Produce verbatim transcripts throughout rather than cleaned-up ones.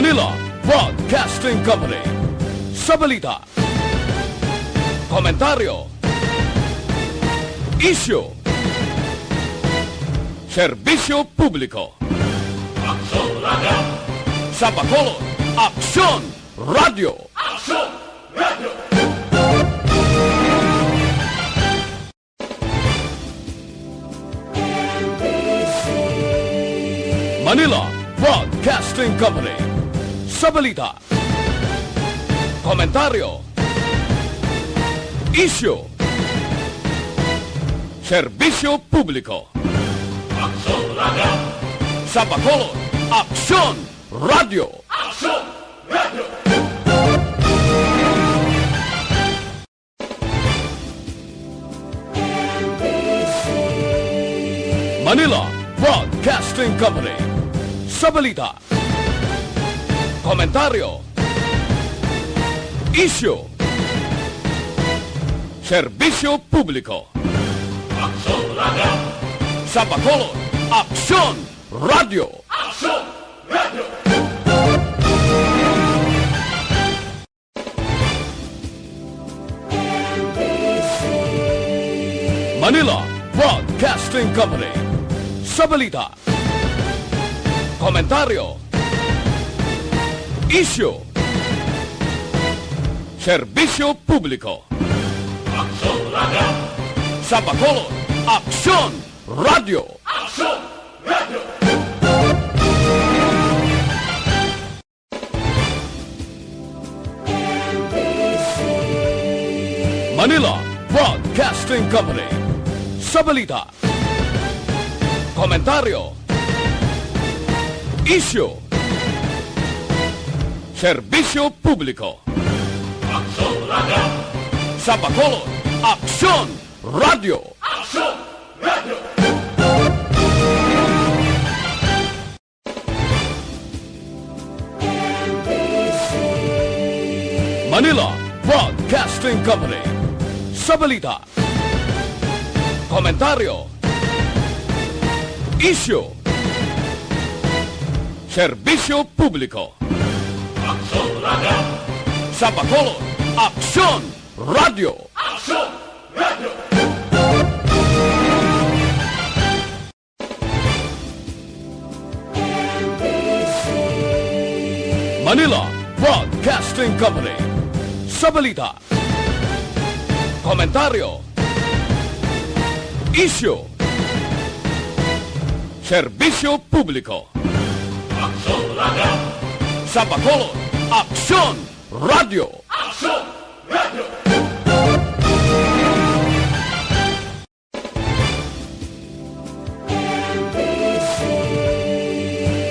Manila Broadcasting Company. Sa balita, komentaryo, isyu, serbisyo publiko. Aksyon Radio. Sa Bacolod, Aksyon Radio. Aksyon Radio. Manila Broadcasting Company. Sa balita, komentaryo, isyu, serbisyo publiko. Aksyon Radio. Sa Bacolod, Aksyon Radio. Aksyon Radio. Manila Broadcasting Company. Sa balita, komentaryo, isyu, serbisyo publiko. Aksyon Radio. Sa Bacolod, Aksyon Radio. Aksyon Radio. Manila Broadcasting Company. Sa balita, komentaryo, isyu, serbisyo publiko. Aksyon Radio. Sa Bacolod, Aksyon Radio. Aksyon Radio. Manila Broadcasting Company. Sa balita, komentaryo, isyu, serbisyo publiko. Aksyon Radio. Sa Bacolod, Aksyon Radio. Aksyon Radio. Manila Broadcasting Company. Sa balita, komentaryo, isyu, serbisyo publiko. Aksyon Radio. Sa Bacolod, Aksyon Radio. Aksyon Radio. Manila Broadcasting Company. Sa balita, komentaryo, isyu, serbisyo publiko. Aksyon Radio. Sa Bacolod, Aksyon Radio. Aksyon Radio.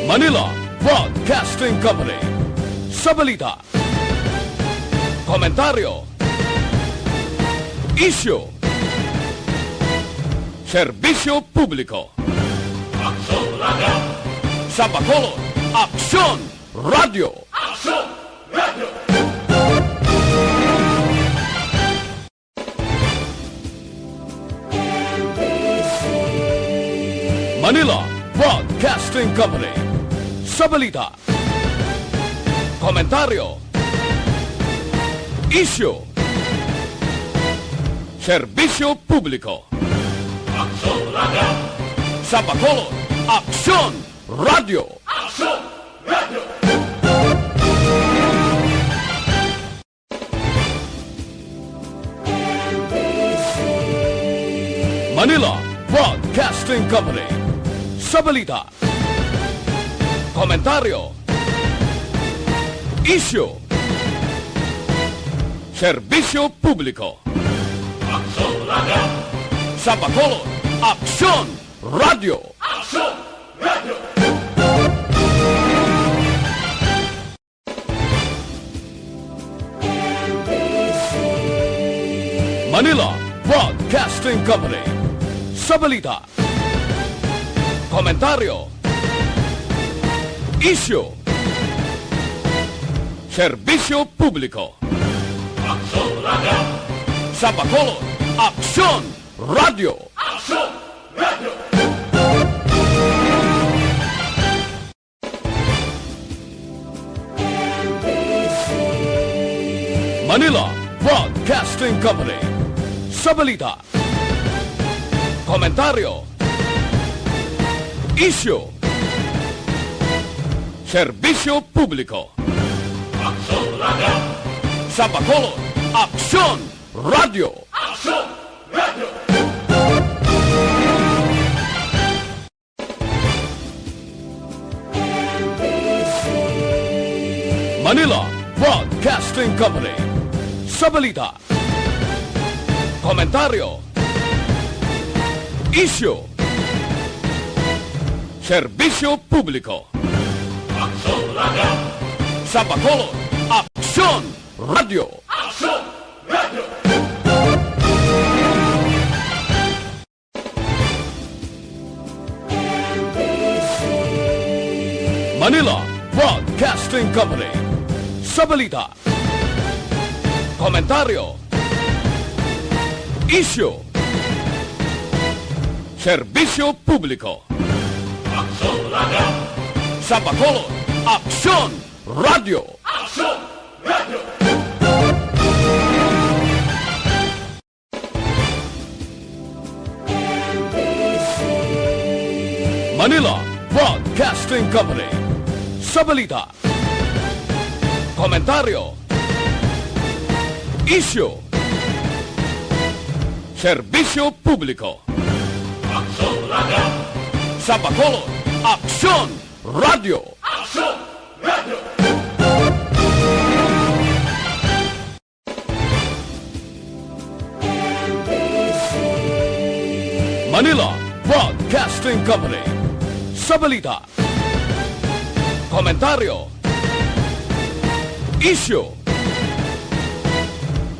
Manila Broadcasting Company. Sa balita, komentaryo, isyu, serbisyo publiko. Aksyon Radio. Sa Bacolod, Aksyon Radio. Aksyon Radio. Manila Broadcasting Company. Sa balita, komentaryo, isyu, serbisyo publiko. Aksyon Radio. Sa Bacolod, Aksyon Radio. Aksyon Radio. Manila Broadcasting Company. Sa balita, komentaryo, isyu, serbisyo publiko. Aksyon Radio. Sa Bacolod, Aksyon Radio. Aksyon Radio. Manila Broadcasting Company. Sa balita, komentaryo, isyu, serbisyo publiko. Aksyon Radio. Sa Bacolod, Aksyon Radio. Aksyon Radio. Manila Broadcasting Company. Sa balita, komentaryo, isyu, serbisyo publiko. Aksyon Radio. Sa Bacolod, Aksyon Radio. Aksyon Radio. Manila Broadcasting Company. Sa balita, komentaryo, isyu, serbisyo publiko. Aksyon Radio. Sa Bacolod, Aksyon Radio. Aksyon Radio. Manila Broadcasting Company. Sa balita, komentaryo, isyu, serbisyo publiko. Aksyon Radio. Sa Bacolod, Aksyon Radio. Aksyon Radio. Manila Broadcasting Company. Sa balita, komentaryo, isyu, serbisyo publiko. Aksyon Radio. Sa Bacolod, Aksyon Radio. Aksyon Radio. Manila Broadcasting Company. Sa balita, komentaryo, isyu,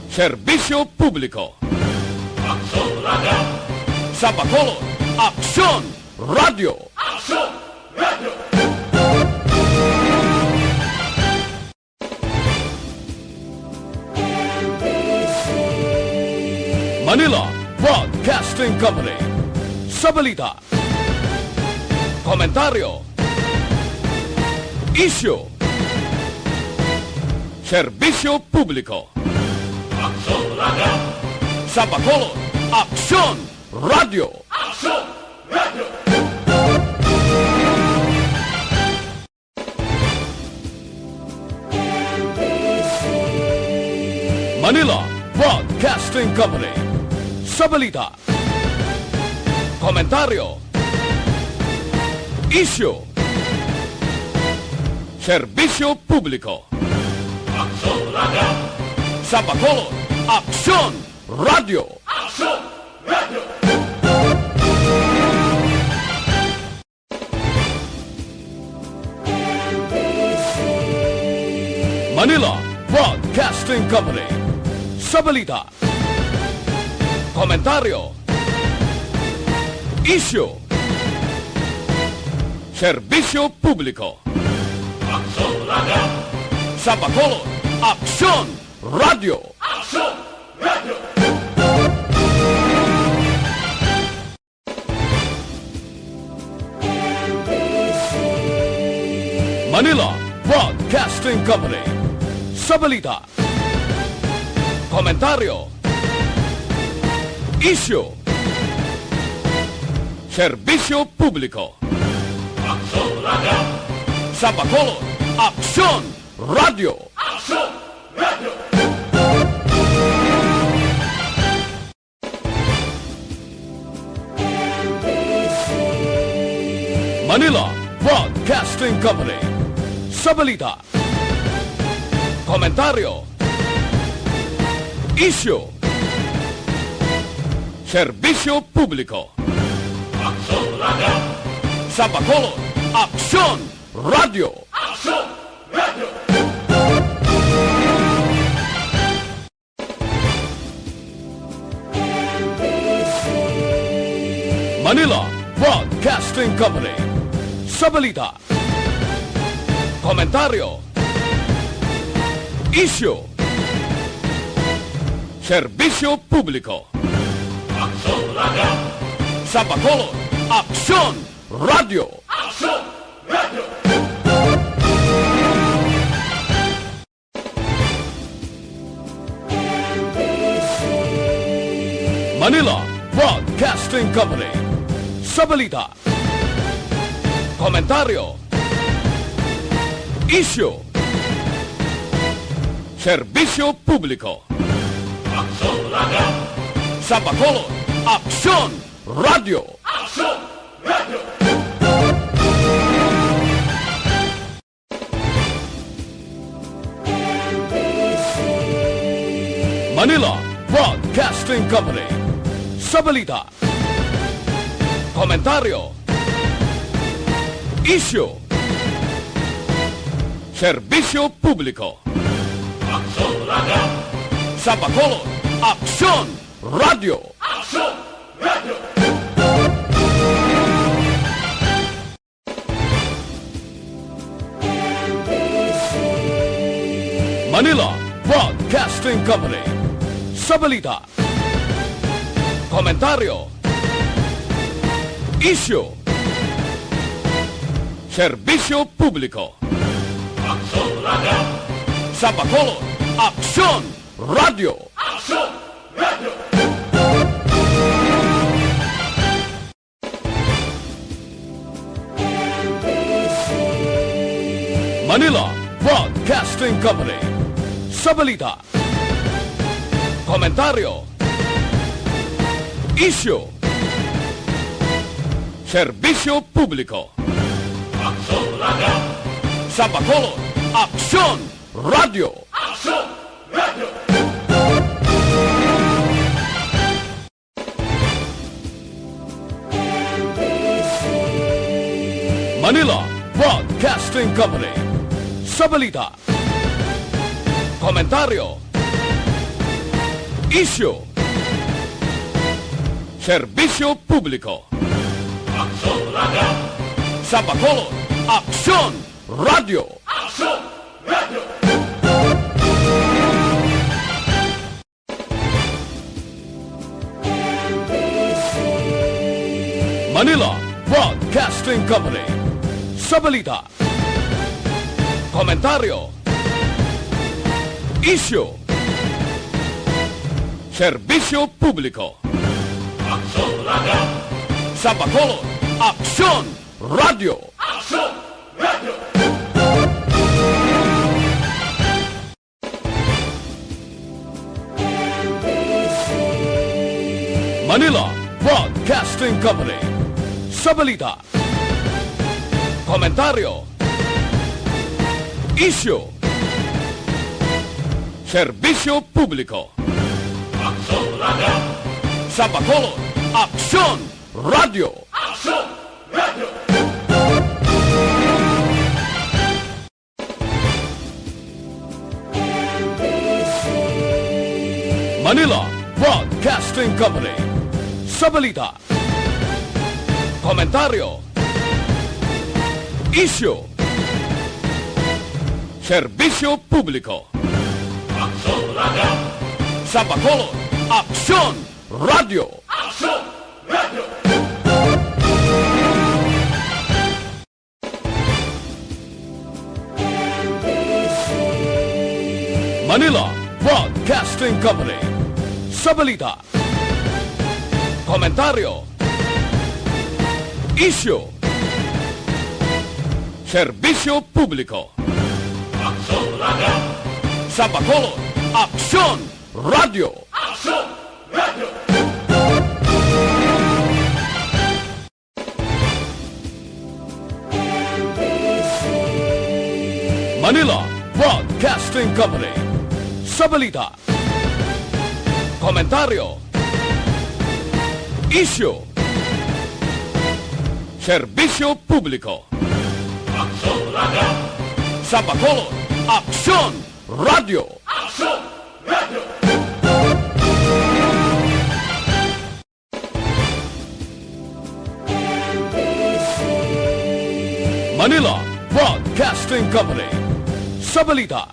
serbisyo publiko. Aksyon Radio. Sa Bacolod, Aksyon Radio. Aksyon Radio. Manila Broadcasting Company. Sa balita, komentaryo, isyu, serbisyo publiko. Aksyon Radio. Sa Bacolod, Aksyon Radio. Aksyon Radio. Manila Broadcasting Company. Sa balita, komentaryo, isyu, serbisyo publiko. Aksyon Radio. Sa Bacolod, Aksyon Radio. Aksyon Radio. Manila Broadcasting Company. Sa balita, komentaryo, isyu, serbisyo publiko. Aksyon Radio. Sa Bacolod, Aksyon Radio. Aksyon Radio. Manila Broadcasting Company. Sa balita, komentaryo, isyu, serbisyo publiko. Aksyon Radio. Sa Bacolod, Aksyon Radio. Aksyon Radio. Manila Broadcasting Company. Sa balita, komentaryo, isyu, serbisyo publiko. Aksyon Radio. Sa Bacolod, Aksyon Radio. Aksyon Radio. Manila Broadcasting Company. Sa balita, komentaryo, isyu, serbisyo publiko. Aksyon Radio. Sa Bacolod, Aksyon Radio. Aksyon Radio. Manila Broadcasting Company. Sa balita, komentaryo, isyu, serbisyo publiko. Aksyon Radio. Sa Bacolod, Aksyon Radio. Aksyon Radio. Manila Broadcasting Company. Sa balita, komentaryo, isyu, serbisyo publiko. Aksyon Radio. Sa Bacolod, Aksyon Radio. Aksyon Radio. Manila Broadcasting Company. Sa balita, komentaryo, isyu, serbisyo publiko. Aksyon Radio. Sa Bacolod, Aksyon Radio. Aksyon Radio. Manila Broadcasting Company. Sa balita, komentaryo, isyu, serbisyo publiko. Aksyon Radio. Sa Bacolod, Aksyon Radio. Aksyon Radio. Manila Broadcasting Company. Sa balita, komentaryo, isyu, serbisyo publiko. Aksyon Radio. Sa Bacolod, Aksyon Radio. Aksyon Radio. Manila Broadcasting Company. Sa balita, komentaryo, isyu, serbisyo publiko. Aksyon Radio. Sa Bacolod, Aksyon Radio. Aksyon Radio. Manila Broadcasting Company. Sa balita, komentaryo, isyu, serbisyo publiko. Aksyon Radio. Sa Bacolod, Aksyon Radio. Aksyon Radio. Manila Broadcasting Company. Sa balita, komentaryo, isyu, serbisyo publiko. Aksyon Radio. Sa Bacolod, Aksyon Radio. Aksyon Radio. Manila Broadcasting Company. Sa balita, komentaryo, isyu, serbisyo publiko. Aksyon Radio. Sa Bacolod, Aksyon Radio. Aksyon Radio. Manila Broadcasting Company. Sa balita, komentaryo, isyu, serbisyo publiko. Aksyon Radio. Sa Bacolod, Aksyon Radio. Aksyon Radio. Manila Broadcasting Company. Sa balita,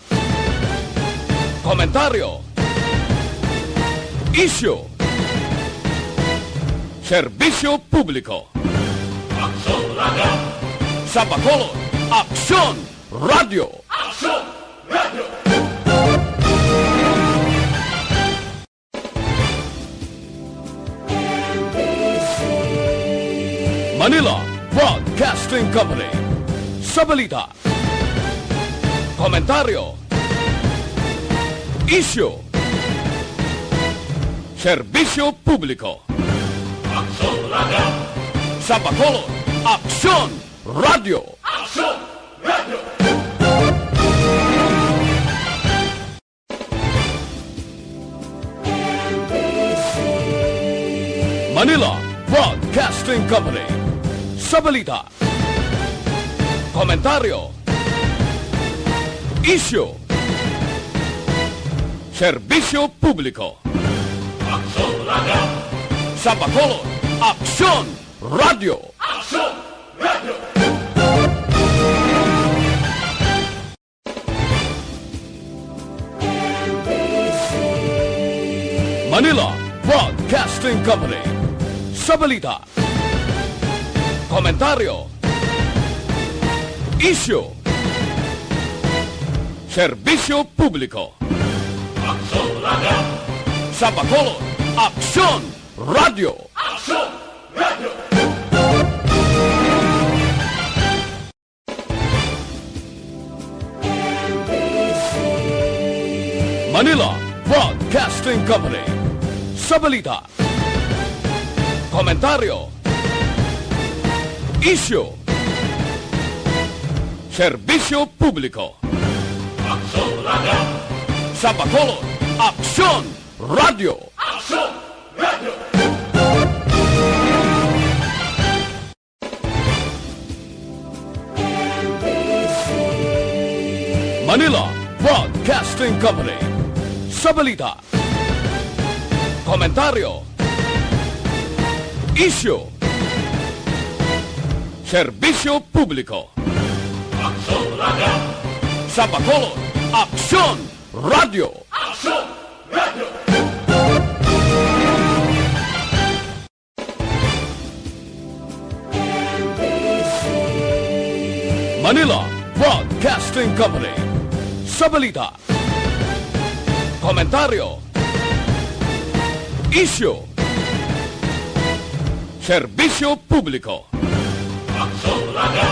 komentaryo, isyu, serbisyo publiko. Aksyon Radio. Sa Bacolod, Aksyon Radio. Aksyon Radio. Manila Broadcasting Company. Sa balita, komentaryo, isyu, serbisyo publiko. Aksyon Radio. Sa Bacolod, Aksyon Radio. Aksyon Radio. Manila Broadcasting Company. Sa balita, komentaryo, isyu, serbisyo publiko. Aksyon Radio. Sa Bacolod, Aksyon Radio. Aksyon Radio. Manila Broadcasting Company. Sa balita, komentaryo, isyu, serbisyo publiko. Aksyon Radio. Sa Bacolod, Aksyon Radio. Aksyon Radio. Manila Broadcasting Company. Sa balita, komentaryo, isyu, serbisyo publiko. Aksyon Radio. Sa Bacolod, Aksyon Radio. Aksyon Radio. Manila Broadcasting Company. Sa balita, komentaryo, isyu, serbisyo publiko. Aksyon Radio. Sa Bacolod, Aksyon Radio. Aksyon Radio. Manila Broadcasting Company. Sa balita, komentaryo, isyu, serbisyo publiko. Aksyon Radio.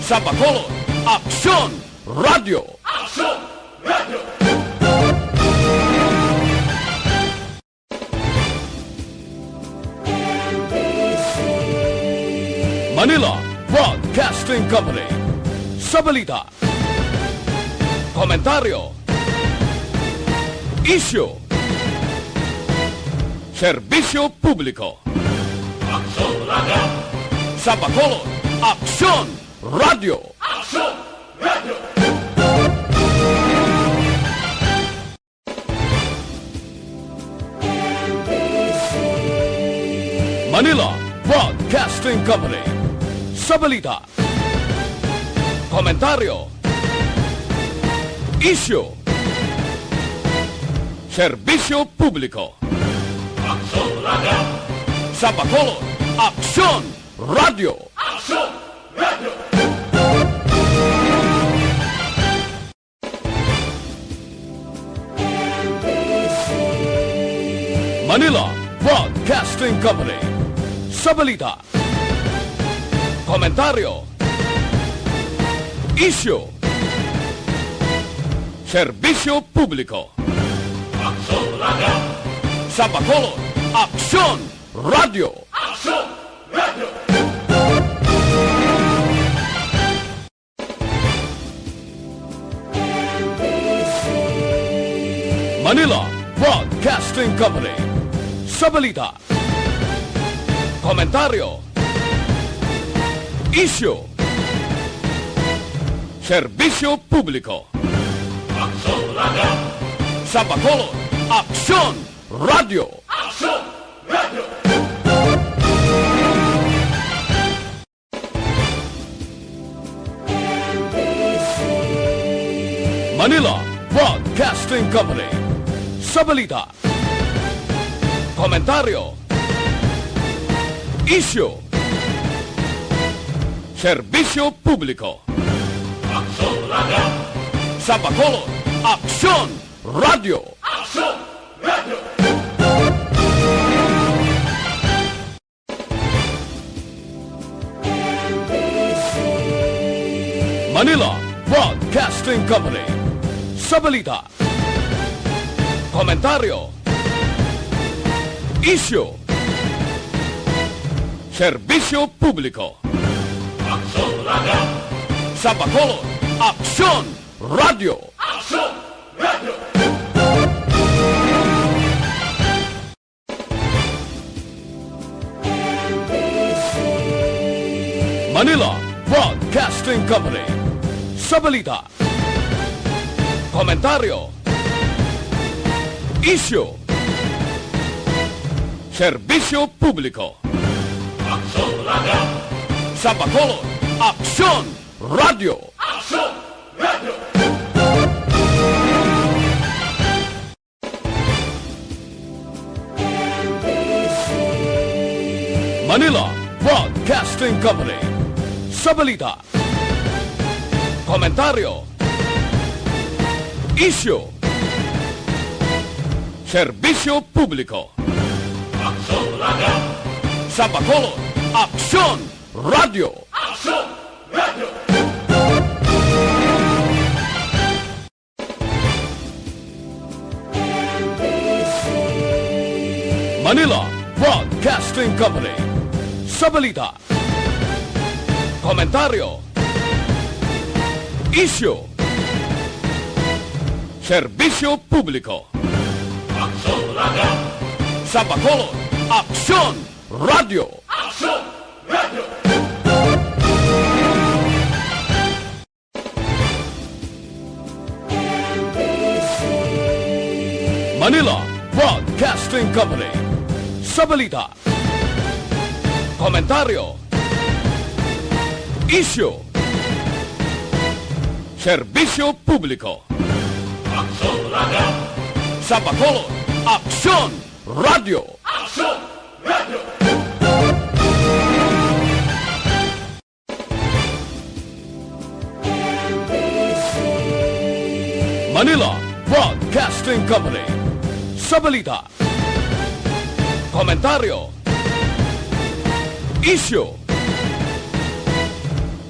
Sa Bacolod, Aksyon Radio. Aksyon Radio. Manila Broadcasting Company. Sa balita, komentaryo, isyu, serbisyo publiko. Aksyon Radio. Sa Bacolod, Aksyon Radio. Aksyon Radio. Manila Broadcasting Company. Sa balita, komentaryo, isyu, serbisyo publiko. Aksyon Radio. Sa Bacolod, Aksyon Radio. Aksyon Radio. Manila Broadcasting Company. Sa balita, komentaryo, isyu, serbisyo publiko. Aksyon Radio. Sa Bacolod, Aksyon Radio. Aksyon Radio. Manila Broadcasting Company. Sa balita, komentaryo, isyu, serbisyo publiko. Aksyon Radio. Sa Bacolod, Aksyon Radio. Aksyon Radio. Manila Broadcasting Company. Sa balita, komentaryo, isyu, serbisyo publiko. Aksyon Radio. Sa Bacolod, Aksyon Radio. Aksyon Radio. Manila Broadcasting Company. Sa balita, komentaryo, isyu, serbisyo publiko. Aksyon Radio. Sa Bacolod, Aksyon Radio. Aksyon Radio. Manila Broadcasting Company. Sa balita, komentaryo, isyu, serbisyo publiko. Aksyon Radio. Sa Bacolod, Aksyon Radio. Aksyon Radio. Manila Broadcasting Company. Sa balita, komentaryo, isyu, serbisyo publiko. Aksyon Radio. Sa Bacolod, Aksyon Radio. Aksyon Radio. Manila Broadcasting Company. Sa balita, komentaryo, isyu, serbisyo publiko. Aksyon Radio. Sa Bacolod, Aksyon Radio. Aksyon Radio. Manila Broadcasting Company. Sa balita, komentaryo, isyu, serbisyo publiko. Aksyon Radio. Sa Bacolod, Aksyon Radio. Aksyon Radio. Manila Broadcasting Company. Sa balita, komentaryo, isyu,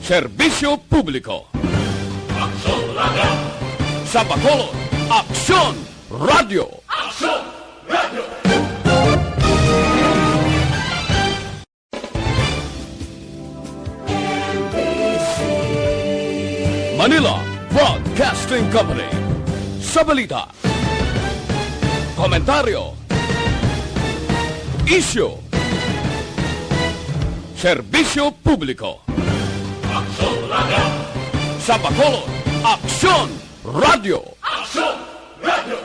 serbisyo publiko. Aksyon Radio. Sa Bacolod, Aksyon Radio. Aksyon Radio. Manila Broadcasting Company. Sa balita, komentaryo, isyu, serbisyo publiko. Aksyon Radio. Sa Bacolod, Aksyon Radio. Aksyon Radio.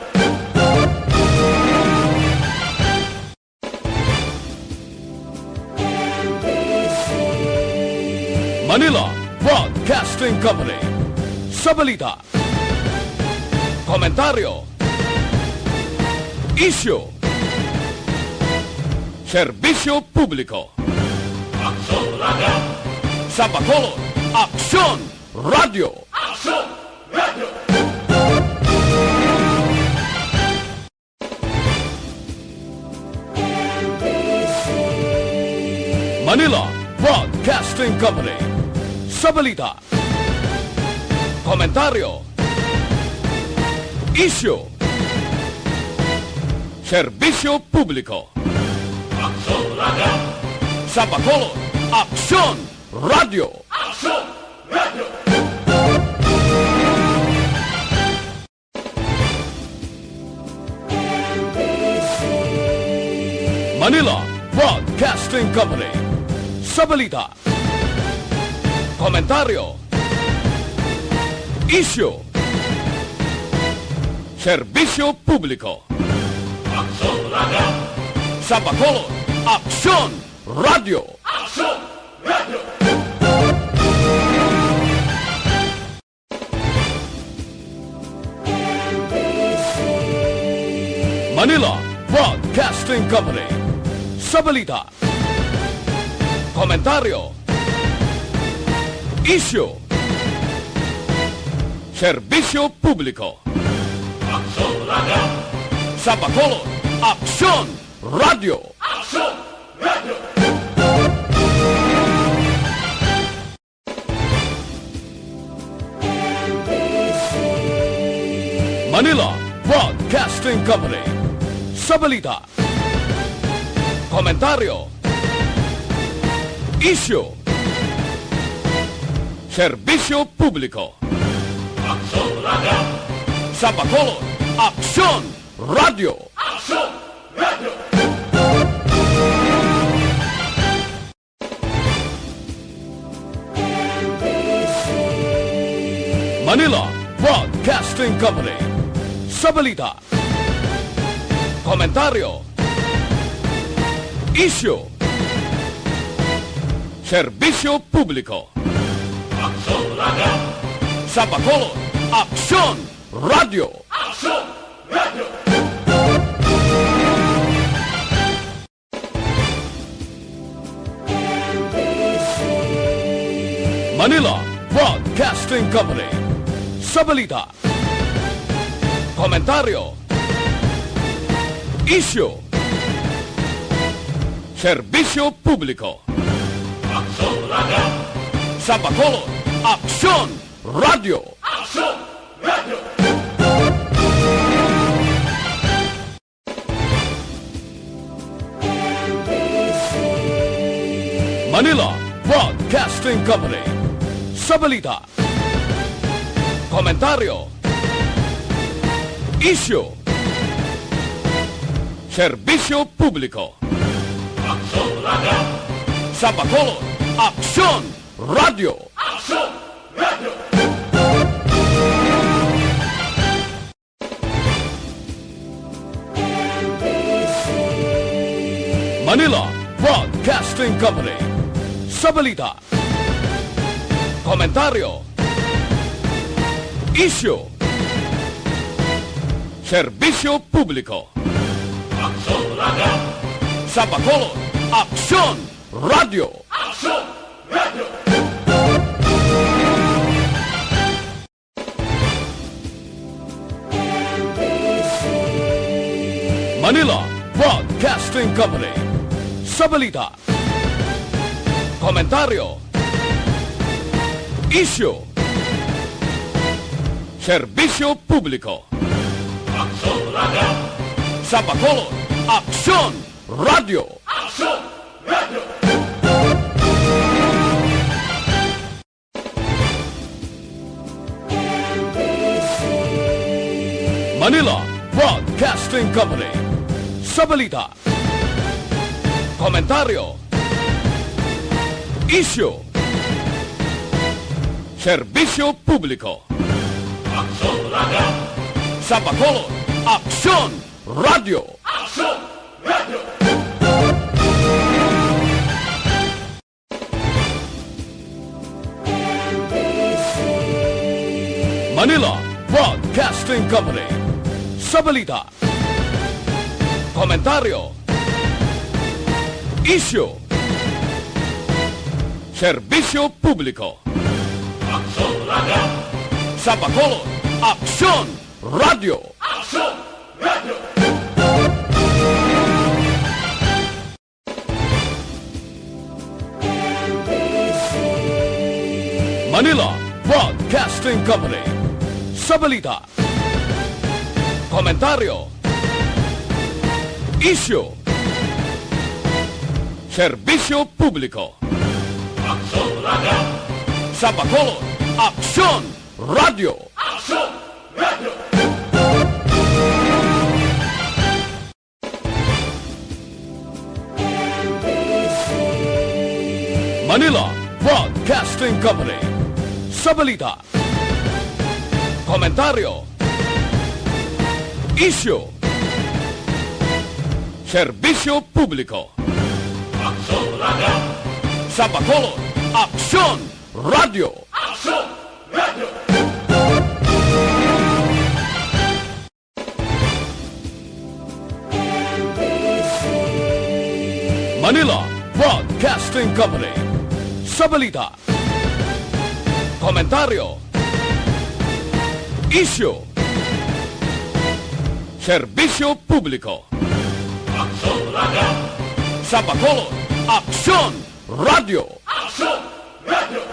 Manila Broadcasting Company. Sa balita, komentaryo, isyu, serbisyo publiko. Aksyon Radio. Sa Bacolod, Aksyon Radio. Aksyon Radio. Manila Broadcasting Company. Sa balita, komentaryo, isyu, serbisyo publiko. Aksyon Radio. Sa Bacolod, Aksyon Radio. Aksyon Radio. Manila Broadcasting Company. Sa balita, komentaryo, isyu, serbisyo publiko. Aksyon Radio. Sa Bacolod, Aksyon Radio. Aksyon Radio. Manila Broadcasting Company. Sa balita, komentaryo, isyu, serbisyo publiko. Aksyon Radio. Sa Bacolod, Aksyon Radio. Aksyon Radio. Company. Sa balita, komentaryo, isyu, serbisyo publiko. Aksyon Radio! Sa Bacolod, Aksyon Radio! Aksyon Radio! Manila Broadcasting Company. Sa balita, komentaryo, isyu, serbisyo publiko. Aksyon Radio! Sa Bacolod, Aksyon Radio! Aksyon Radio! Manila Broadcasting Company. Sa balita, komentaryo, isyu, serbisyo publiko. Aksyon Radio! Sa Bacolod, Aksyon Radio! Aksyon Radio! Manila Broadcasting Company. Sa balita, komentaryo, isyu, serbisyo publiko. Aksyon Radio! Sa Bacolod, Aksyon Radio! Aksyon Radio! Manila Broadcasting Company. Sa balita, komentaryo, isyu, serbisyo publiko. Aksyon Radio! Sa Bacolod, Aksyon Radio! Aksyon Radio! Manila Broadcasting Company. Sa balita, komentaryo, isyu, serbisyo publiko. Aksyon Radio! Sa Bacolod, Aksyon Radio! Aksyon Radio! Manila Broadcasting Company. Sa balita, komentaryo, isyu, serbisyo publiko. Aksyon Radio! Sa Bacolod, Aksyon Radio! Aksyon Radio! Manila Broadcasting Company. Sa balita, komentaryo, isyu, serbisyo publiko. Aksyon Radio! Sa Bacolod, Aksyon Radio! Aksyon Radio! Manila Broadcasting Company. Sa balita, komentaryo, isyu, serbisyo publiko. Aksyon Radio! Sa Bacolod, Aksyon Radio! Aksyon Radio! Manila Broadcasting Company. Sa balita, komentaryo, isyu, serbisyo publiko. Aksyon Radio! Sa Bacolod, Aksyon Radio! Aksyon Radio! Manila Broadcasting Company. Sa balita, komentaryo, isyu, serbisyo publiko. Aksyon Radio! Sa Bacolod, Aksyon Radio! Aksyon Radio!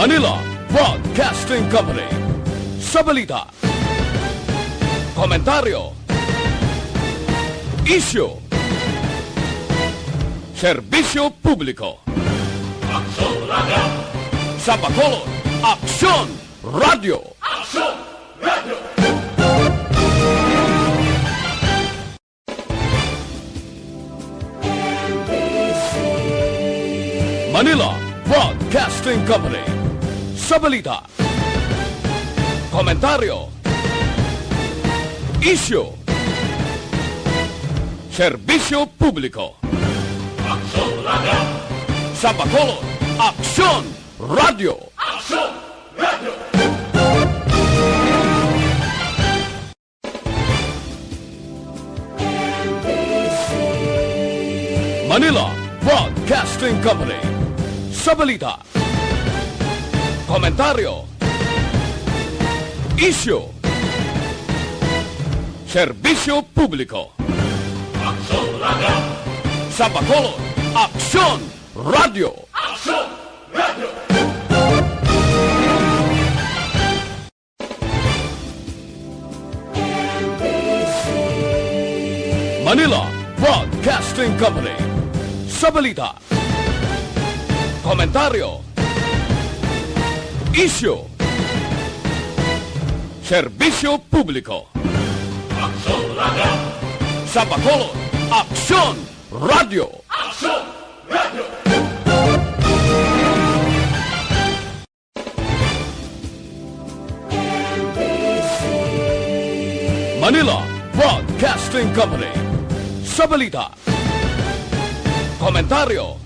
Manila Broadcasting Company. Sa balita, komentaryo, isyu, serbisyo publiko. Aksyon Radio! Sa Bacolod, Aksyon Radio! Aksyon Radio! Manila Broadcasting Company. Sa balita, komentaryo, isyu, serbisyo publiko. Aksyon Radio! Sa Bacolod, Aksyon Radio! Aksyon Radio! Manila Broadcasting Company. Sa balita, komentaryo, isyu, serbisyo publiko. Aksyon Radio! Sa Bacolod, Aksyon Radio! Aksyon Radio! Manila Broadcasting Company. Sa balita, komentaryo, isyu, serbisyo publiko. Aksyon Radio! Sa Bacolod, Aksyon Radio! Aksyon Radio! Manila Broadcasting Company. Sa balita, komentaryo,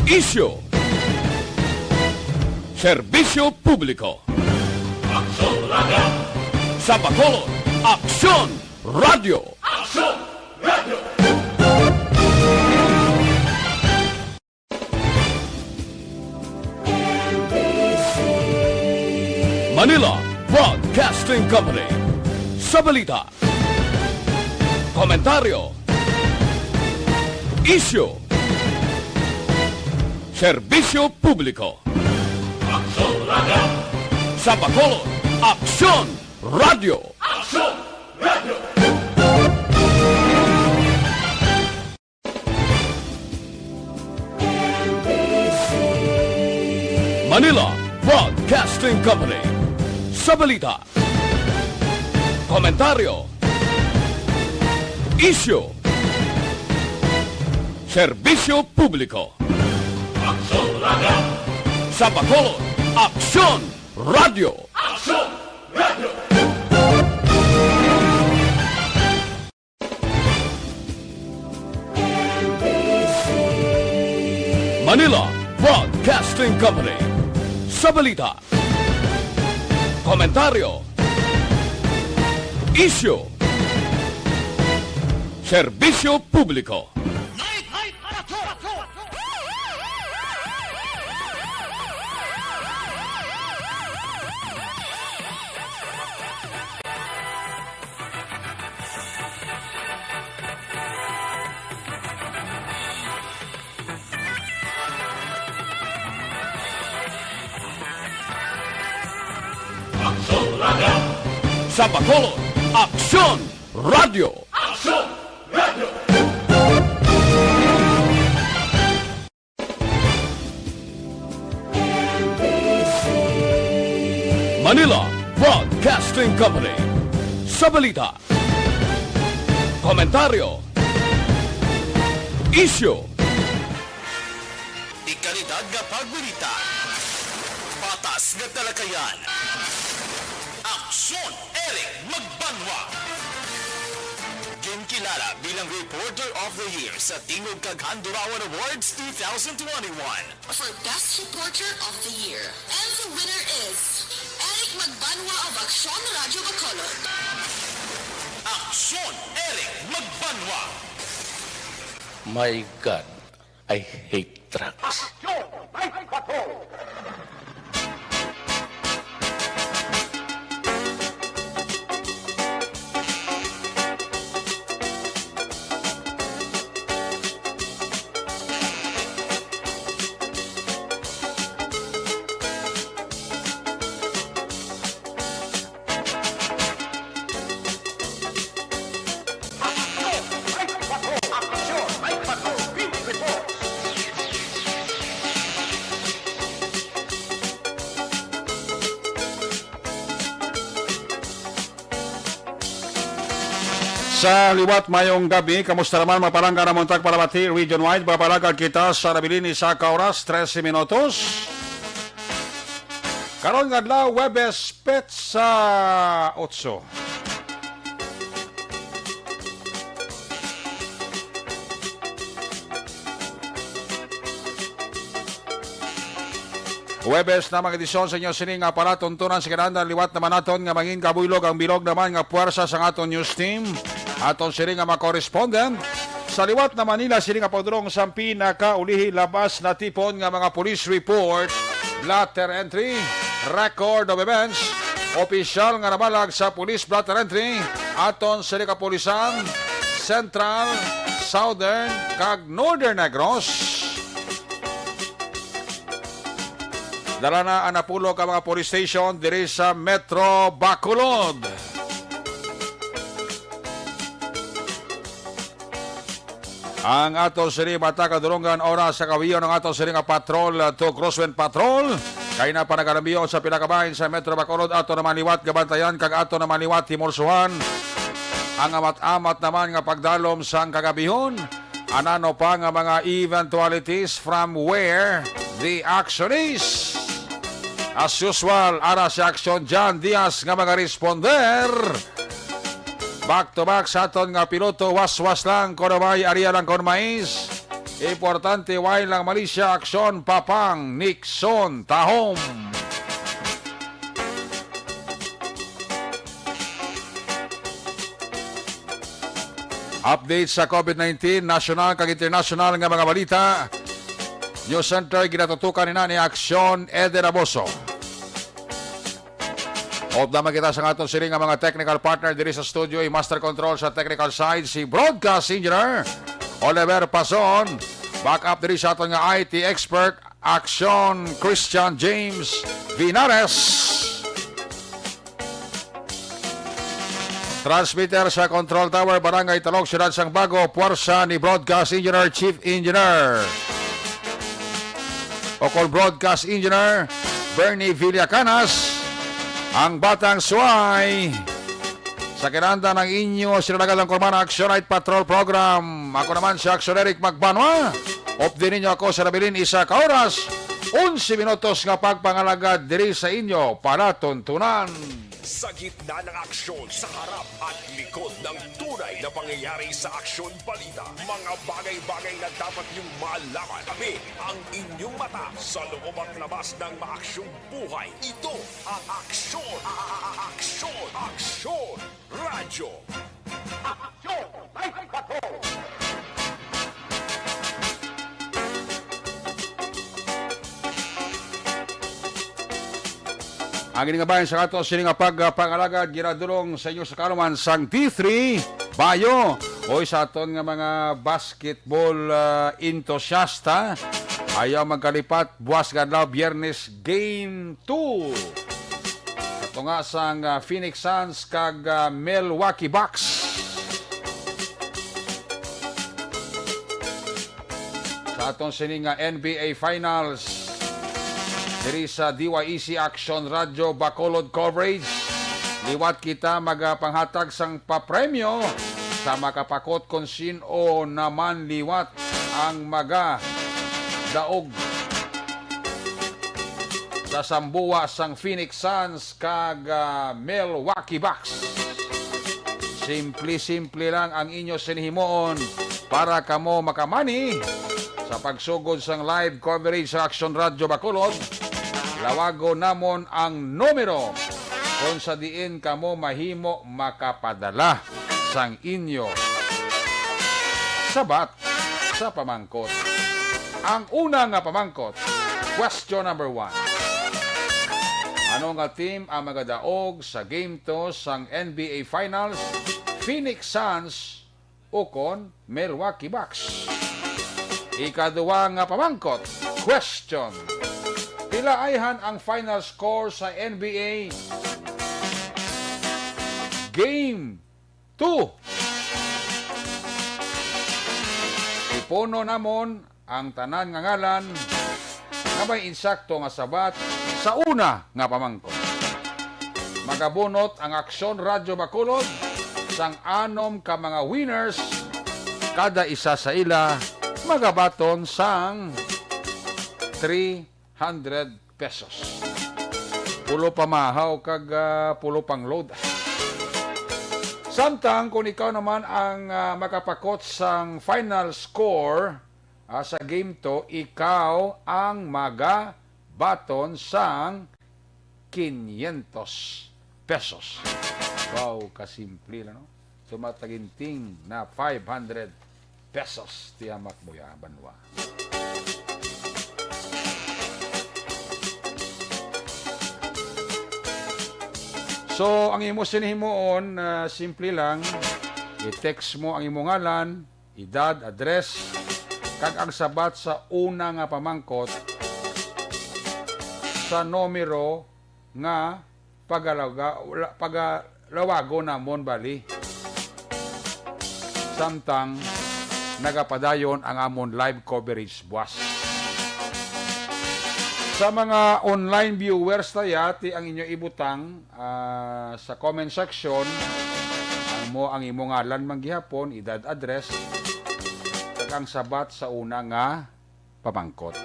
isyu, serbisyo publiko. Aksyon Radio! Sa Bacolod, Aksyon Radio! Aksyon Radio! Manila Broadcasting Company. Sa balita, komentaryo, isyu, serbisyo publiko. Aksyon Radio! Sa Bacolod, Aksyon Radio! Aksyon Radio! Manila Broadcasting Company. Sa balita, komentaryo, isyu, serbisyo publiko. Aksyon Radio! Sa Bacolod, Aksyon Radio! Aksyon Radio! Manila Broadcasting Company. Sa balita, komentaryo, isyu, serbisyo publiko. Aksyon Radio! Sa Bacolod, Aksyon Radio! Aksyon Radio! Manila Broadcasting Company. Sa balita, komentaryo, isyu, de kalidad nga pagbalita, patas nga talakayan. Aksyon, Eric Magbanwa. Ginkilala bilang Reporter of the Year sa Tingog kag Handurawan Awards two thousand twenty-one. For Best Reporter of the Year. And the winner is Eric Magbanwa of Aksyon Radio Bacolod. Aksyon, Eric Magbanwa. My God, I hate drugs. Aksyon! May bato! Sa liwat, mayong gabi. Kamusta naman, mga palangga, na muntag palabati, region-wide? Mapalagad kita sa nabilin ni sa ka oras, trese minutos. Karon nga adlaw, Huwebes, petsa otso. Huwebes na, mga edisyon sa inyo sini nga palatuntunan sa kinahanglan. Liwat naman naton nga mangin kabuylog ang bilog naman nga puwersa sang aton news team. Aton sini nga mga correspondent sa liwat na Manila, sini nga pagdulong sang pinakaulihi labas natipon nga mga police report, blotter entry, record of events, opisyal nga nabalag sa police blotter entry, aton sini kapulisan, Central, Southern, kag Northern Negros. Dala na ang napulo ka mga police station diri sa Metro Bacolod. Ang ato sini mata kadulungan oras sa kawiyon ang ato sini nga patrol, uh, to Crosswind Patrol. Kay na pa nagalambiyon sa pila ka bahin sa Metro Bacolod, ato naman liwat gabantayan kag ato naman liwat himulsuhan ang amat-amat naman nga pagdalom sang kagabihon. Anano pa nga mga eventualities from where the action is? As usual, ara si Action John Diaz nga mga responder. Back to back sa aton nga piloto, waswas lang kon may, area lang kon mais. Importante, way lang malisya, aksyon, papang, Nixon, tahom. Update sa COVID nineteen, national kag international nga mga balita. News Center, ginatutukan nina ni Aksyon Eden Aboso. Update naman kita sa aton sini nga mga technical partner diri sa studio, i-master control sa technical side, si broadcast engineer Oliver Pason. Back up diri sa aton nga I T expert, Action Christian James Vinares. Transmitter sa Control Tower, Barangay Talog, Siyudad sang Bago, puwersa ni Broadcast Engineer, Chief Engineer, o kon Broadcast Engineer, Bernie Villacanas, ang Batang Suway. Sa kinahanglan ang inyo sinalagad ang Kurmana Action Night Patrol Program. Ako naman si Action Eric Magbanwa. Update ninyo ako sa nabilin isa ka oras, onse minutos nga pagpangalagad diri sa inyo palatuntunan. Sa gitna ng aksyon, sa harap at likod ng tunay na pangyayari sa Aksyon Balita, mga bagay-bagay na dapat niyong malaman. Kami ang inyong mata sa loob at labas ng maaksyong buhay. Ito ang Aksyon, a-, a-, a-, Aksyon, Aksyon Radyo. Aksyon Night Patrol. Ang ini nga bahin sa ato sini nga pagpangalagad ginadulong sa inyo sa kaluman sang D three Bayo, oy, sa aton nga mga basketball, ah, entusiasta. Ayaw magkalipat, buwas nga adlaw, Biyernes, Game two. Sa tunga sang, ah, Phoenix Suns kag, ah, Milwaukee Bucks. Sa aton sini nga N B A Finals, diri sa D Y E C Action Radio Bacolod Coverage, liwat kita magapanghatag sang papremyo sa makapakot kon sin-o naman liwat ang magadaog sa sambuwa sang Phoenix Suns kag, ah, Milwaukee Bucks. Simple-simple lang ang inyo sini himuon para kamo makamani sa pagsugod sang live coverage sa Action Radio Bacolod. Lawagon namon ang numero kung sa diin kamo mahimo makapadala sang inyo sabat sa pamangkot. Ang una nga pamangkot, question number one. Ano nga team ang magadaog sa Game two sang N B A Finals, Phoenix Suns ukon Milwaukee Bucks? Ikaduha nga pamangkot, question. Pila ayhan ang final score sa N B A Game two? Ipuno namon ang tanan nga ngalan nga may insakto nga sabat sa una nga pamangkot. Magabunot ang Aksyon Radyo Bacolod sang anom ka mga winners, kada isa sa ila magabaton sang three hundred pesos. Pulo pamahaw kag, ah, pulo pang load. Samtang kung ikaw naman ang, ah, makapakot sang final score, ah, sa game two, ikaw ang magabaton sang quinientos pesos. Wow, kasimple lang, no? Tumataginting na five hundred pesos, tiyamak mo ya, banwa. So, ang imo sini himuon, ah, simple lang. I-text mo ang imo ngalan, edad, address, kag ang sabat sa una nga pamangkot sa numero nga pagalaga-, pagalawagon namon bali. Samtang nagapadayon ang amon live coverage buwas. Sa mga online viewers ta ya, ti ang inyo ibutang, ah, sa comment section, ang mo, ang imo ngalan man gihapon, edad, address, kag ang sabat sa una nga pamangkot.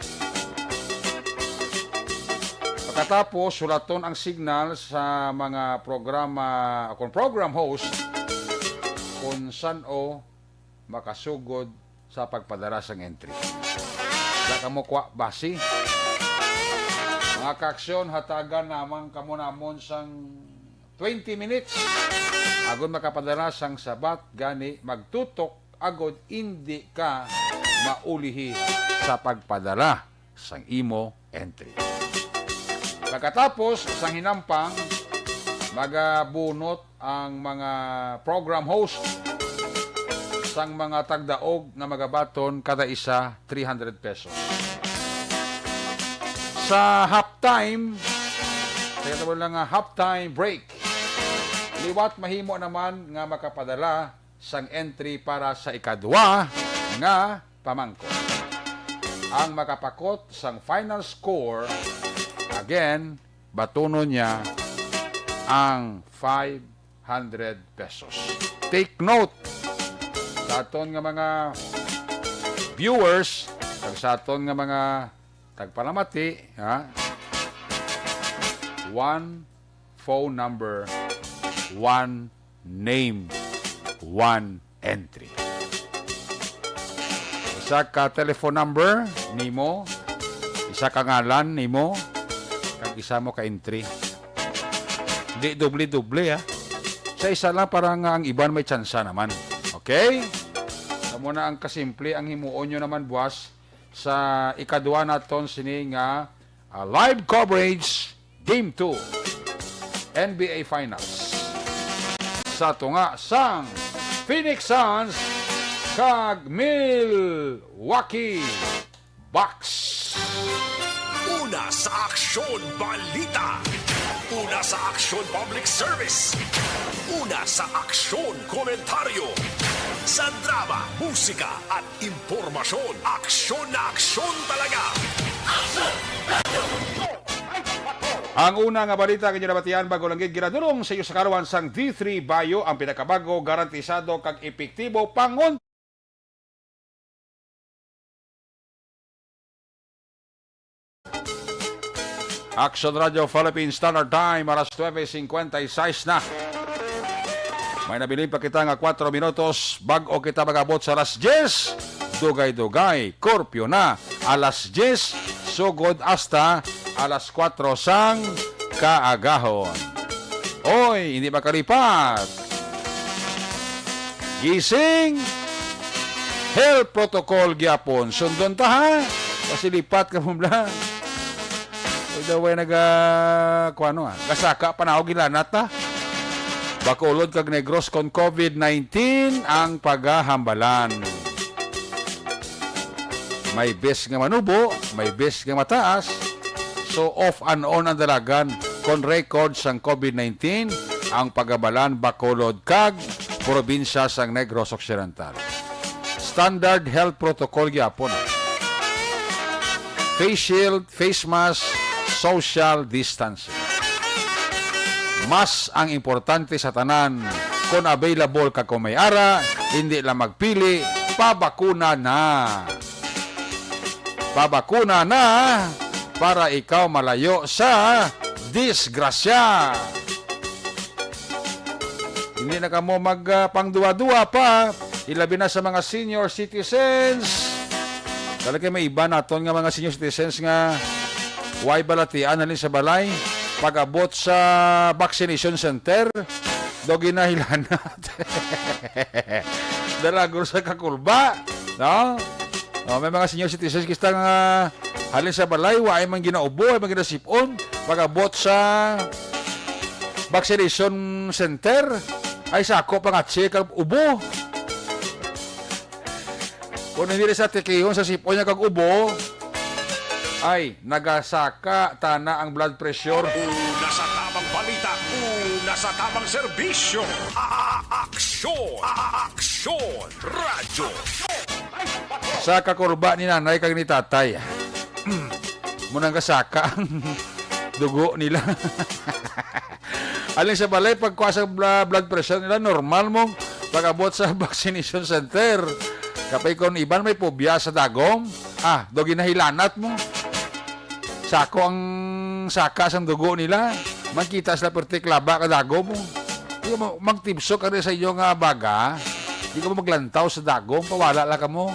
Pagkatapos, sulaton ang signal sa mga programa, kung program host, kung san-o makasugod sa pagpadala sang entry. Wala kamo kwa basi. Mga kaaksyon, hatagan lamang kamo namon sang twenty minutes. Agod makapadala sang sabat, gani magtutok agod indi ka maulihi sa pagpadala sang imo entry. Pagkatapos sang hinampang, magabunot ang mga program host sang mga tagdaog nga magabaton, kada isa three hundred pesos. Sa halftime, kaya tawag lang nga halftime break, liwat mahimo naman nga makapadala sang entry para sa ikadwa nga pamangkot. Ang makapakot sang final score, again, batunon niya ang five hundred pesos. Take note, sa aton nga mga viewers, kag sa aton nga mga tagpalamati, ha? One phone number, one name, one entry. Isa ka telephone number nimo, isa ka ngalan nimo, kag isa mo ka entry. Di doble-doble, ha. Sa isa lang, para nga ang iban may tsansa naman. Okay? Amo na ang kasimple ang himuon nyo naman, buwas, sa ikadua naton sini nga, ah, live coverage Game two N B A Finals sa tunga sang Phoenix Suns kag Milwaukee Bucks. Una sa aksyon, balita. Una sa aksyon, public service. Una sa aksyon, komentaryo. Sa drama, musika, at impormasyon, aksyon na aksyon talaga. Ang una nga balita nga inyo nabatian, bago lang gid ginadulong sa iyo sa karuan sang D three Bayo, ang pinakabago, garantisado kag epektibo pangon. Action Radio Philippines Standard Time, alas nuebe cincuenta y seis na. May nabilin pa kita nga kuwatro minutos bag-o kita mag-abot sa alas diyes. Dugay-dugay, curfew na. Alas diyes, sugod hasta alas kuwatro sang kaagahon. Oy, hindi makalipat. Gising! Health protocol gyapon. Sundon ta, ha? Kasi lipat ka mo lang. Uy, daw ay naga-, kuwano, ah. Gasaka pa na ako, gilanat, ha? Bacolod kag Negros kon COVID nineteen ang pagahambalan. May bes nga manubo, may bes nga mataas. So, off and on ang dalagan kon record sang COVID nineteen ang pagabalan Bacolod kag probinsya sang Negros Occidental. Standard health protocol gyapon. Face shield, face mask, social distancing. Mas ang importante sa tanan, Kung available ka, kung may ara, hindi lang magpili, pabakuna na. Pabakuna na para ikaw malayo sa disgrasya. Hindi na kamo mag, ah, pangduwa-duwa pa, ilabi na sa mga senior citizens. Talaga may iba naton nga mga senior citizens nga way balatian halin sa balay. Pag-abot sa vaccination center, daw ginahilanat. Dalagor sa kakulba, no? Oh, may mga senior citizens kita nga halin sa balay, wa ay man ginaubo, ay man ginasipon. Pag-abot sa vaccination center, ay sako pangatsi kag ubo. Kung hindi sa tikihon sa sipon niya kag ubo, ay nagasaka tana ang blood pressure. Una sa tamang balita, una sa tamang serbisyo. A-, a-, aksyon, a-, a-, aksyon, radyo. Sa kakulba ni nanay kag ni tatay, mo nang kasaka ang dugo nila. Aling sa balay, pagkuha sa bla-, blood pressure nila, normal mong pag-abot sa vaccination center. Kapay kon iban may pobya sa dagom, ah, do ginahilanat mo. Sako ang saka sang dugo nila. Magkita sila perti klaba ka dagom mo. Di ka mo-, magtibso ka rin sa inyo nga baga. Di ka mo maglantaw sa dagom, pawala lang ka mo.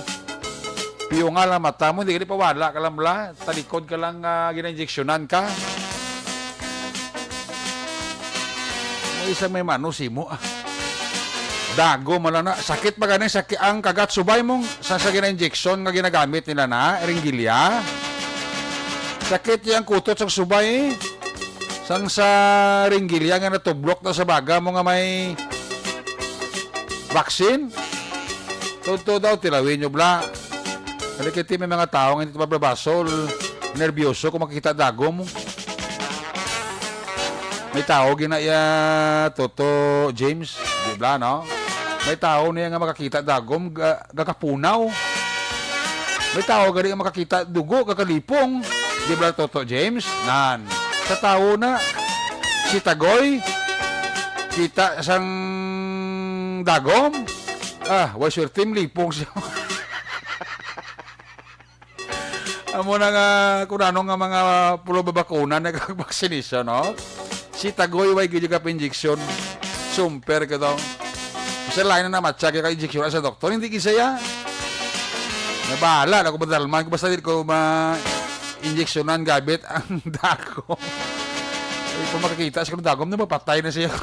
Piyunga lang mata mo, di ka di pawala ka lang bla. Talikod ka lang, ah, ginainjeksyonan ka. Mo isa may mano simo, ah. Dago man lang na. Sakit pa gani, sakit ang kagat subay mong sa, sa gina-injection nga ginagamit nila na, ringgilya. Sakit yang kutot sa subay, sang sa ringgilya nga natublok na sa baga mo nga may vaccine. Totoo daw, tilawin nyo, bla. Kali kiti may mga tao nga hindi mababasol, nerbiyoso kung makita dagom. May tao gina iya, Toto James, di bla, no? May tao niya nga makakita dagom, ga-, gakapunaw. May tao gani nga makakita dugo, gakalipong. Di bla, Toto James? Nan. Sa tao na, si Tagoy, kita sang dagom. Ah, way swerte, lipong siya. Amo na nga, kung ano nga mga pulo babakuna na kag vaccination, no? Si Tagoy, way gid ka pa-injection. Sumper ka daw. Sa lain na namatsa ka injection sa doktor, hindi gid siya. Nabahala na ko madalman ko, basta di ko ma-injectionan gabit ang dagom. Ay, kung makakita sa dagom na mapatay na siya.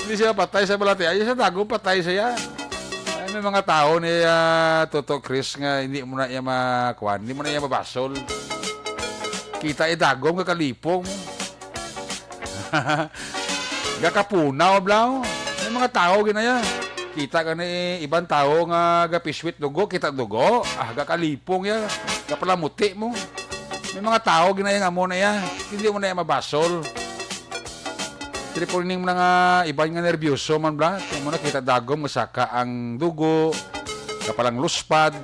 Hindi siya patay sa balati. Ay, sa dagom, patay siya. Ay, may mga tao ni, ah, Toto Chris nga hindi mo na iya makuan, hindi mo na iya mabasol. Kita, eh, dagom, kakalipong. Gakapunaw, blaw. May mga tao ginaya. Kita ka ni ibang tao nga gapiswit dugo, kita dugo. Ah, gakalipong ya. Gapalamuti mo. May mga tao ginaya nga mo na ya. Hindi mo na ya mabasol. Triple ning mga iban nga nerbiyoso man, bla. Kaya mo nakita dagom nga saka ang dugo, kapalang luspad,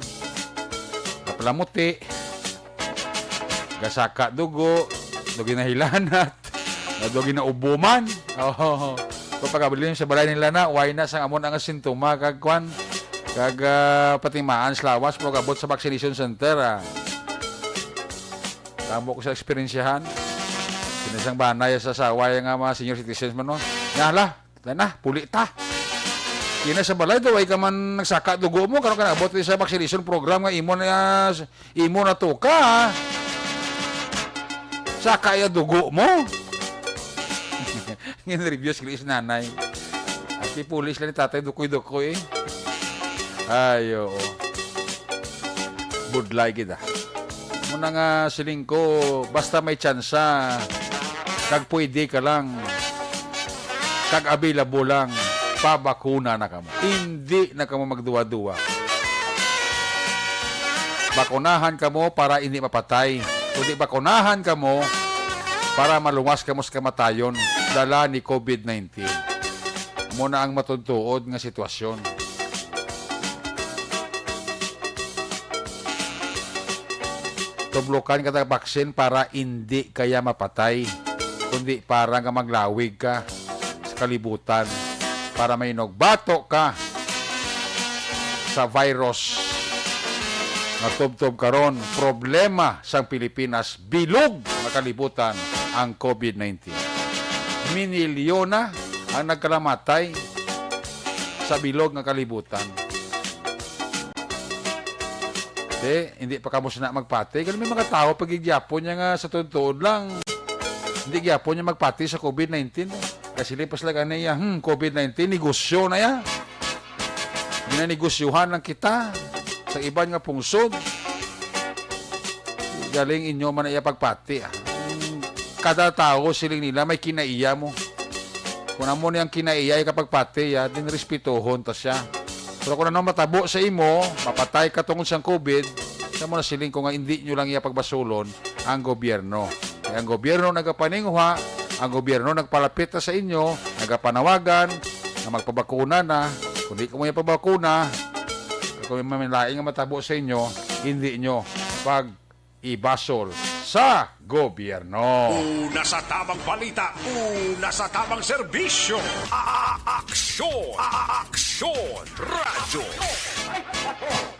kapalamuti, gasaka dugo, dugi nahilanat, dugi na ubuman. Oh. Kung pagkabilin sa balay nila na, why na sang amon ang sintoma, kag kwan, kag, ah, patimaan sa lawas, pag abot sa vaccination center, ah. Tamo ko sa eksperyensyahan. Sinisang banay sa saway nga mga senior citizens man, no? Nga, hala, na, na, puli ta. Kina sa balay daw, ay ka man nagsaka dugo mo, karon ka naabot sa vaccination program nga imo na, imo na to ka, ha? Saka ya dugo mo. Ngin reviews kini si nanay. At si pulis lang ni tatay, dukoy-dukoy, eh. Ay, oo. Budlay gid, ah. Muna nga siling ko, basta may tsansa, kag pwede ka lang, kag available lang, pabakuna na kamo. Hindi na kamo magduwa-duwa. Bakunahan kamo para hindi mapatay, kundi bakunahan kamo para maluwas kamo sa kamatayon dala ni covid nineteen. Amo na ang matuod-tuod nga sitwasyon. Tublokan ka ta vaccine para indi kaya mapatay, kundi para nga maglawig ka sa kalibutan para mainog bato ka sa virus nga tubtob karon. Problema sang Pilipinas, bilog nga kalibutan ang covid nineteen. Minilyon na ang nagkalamatay sa bilog nga kalibutan. Te, hindi pa kamo sina magpati. Kani may mga tawo pag gyapon niya nga sa tuod-tuod lang, hindi gyapon niya magpati sa covid nineteen. Kasi sila pa sila gani ya, hmm, covid nineteen, negosyo na ya. Ginanegosyohan lang kita sa iban nga pungsod. Galing inyo man na iya pagpati, ah. Kada tawo, siling nila, may kinaiya mo. Kung amo ni ang kinaiya, ikapagpati, ah, din respetuhon ta siya. Pero kung ano matabo sa imo, mapatay ka tungod sang covid, sa mo na siling ko nga hindi nyo lang iya pagbasulon ang gobyerno. Kay ang gobyerno nagapaninguha, ang gobyerno nagpalapit na sa inyo, nagapanawagan nga magpabakuna na. Kung di ka mo ipabakuna, kung may lain nga matabo sa inyo, hindi nyo pag-ibasol sa gobyerno. Una sa tamang balita, una sa tamang serbisyo. A-, aksyon, a-, aksyon, radyo.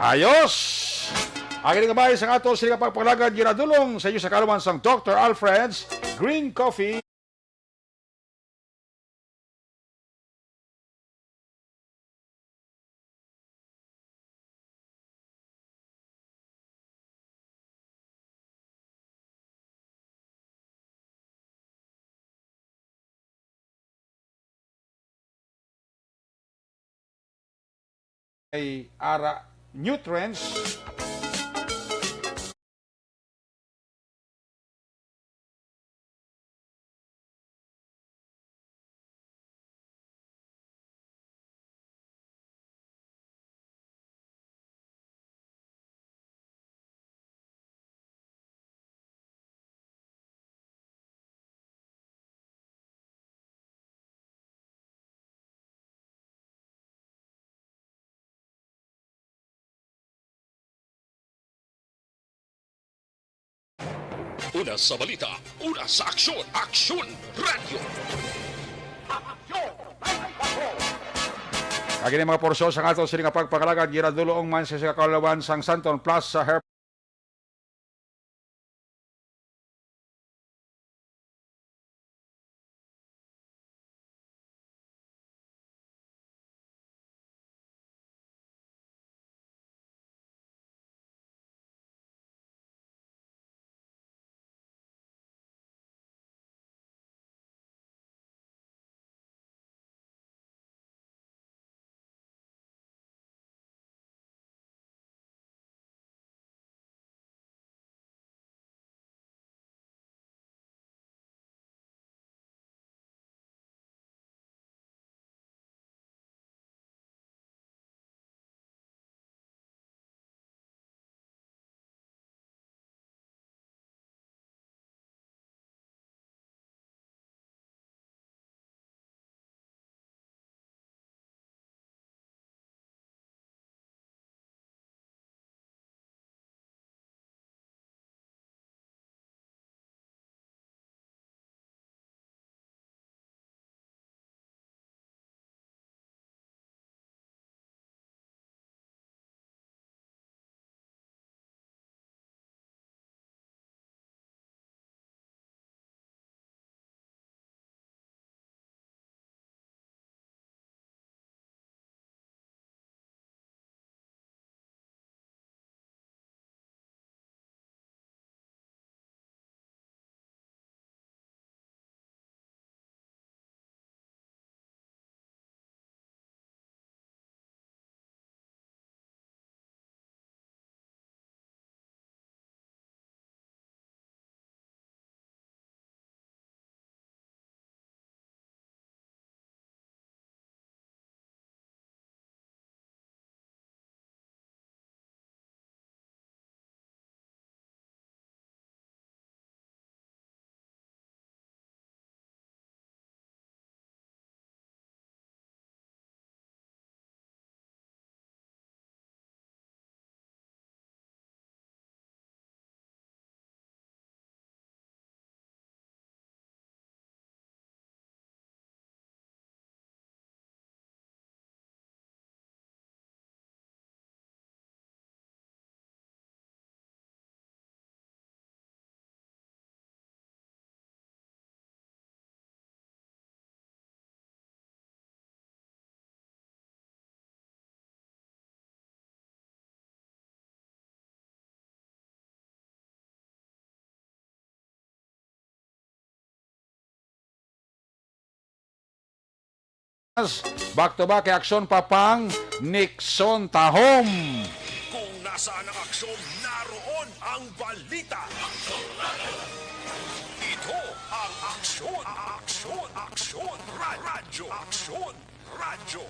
Ayos! Ang ining gamay sang ato sila pagpalagad ginadulong sa inyo sa kaluman sang Doctor Alfred's Green Coffee. Ay ara nutrients. Una sa balita, una sa aksyon, Aksyon Radyo. Agi ni mga porsyon sang ato sini nga pagpangalagad, ginaduloong man sa, sa kaulawan sang Santon Plaza, Her- Back to back kay Aksyon Papang, Nixon Tahom. Kung nasaan ang aksyon, naroon ang balita. Ito ang Aksyon, Aksyon, Aksyon, Ra-, Radyo, Aksyon, Radyo.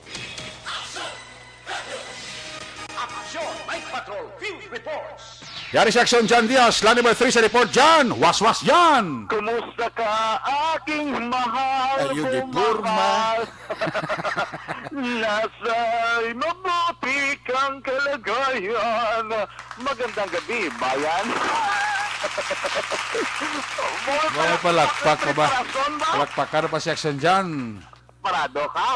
Aksyon, Mike Patrol, Field Reports. Yari si Aksyon Jan Diaz, line number three sa report, Jan. Waswas, Jan. Kumusta ka, aking mahal Ay, yun, kong di porma. Mahal? Nasa'y mabuti kang kalagayan. Magandang gabi, bayan. Mga palakpak ka ba? Preparasyon ba? Palakpak ka na pa si Aksyon Jan. Preparado ka?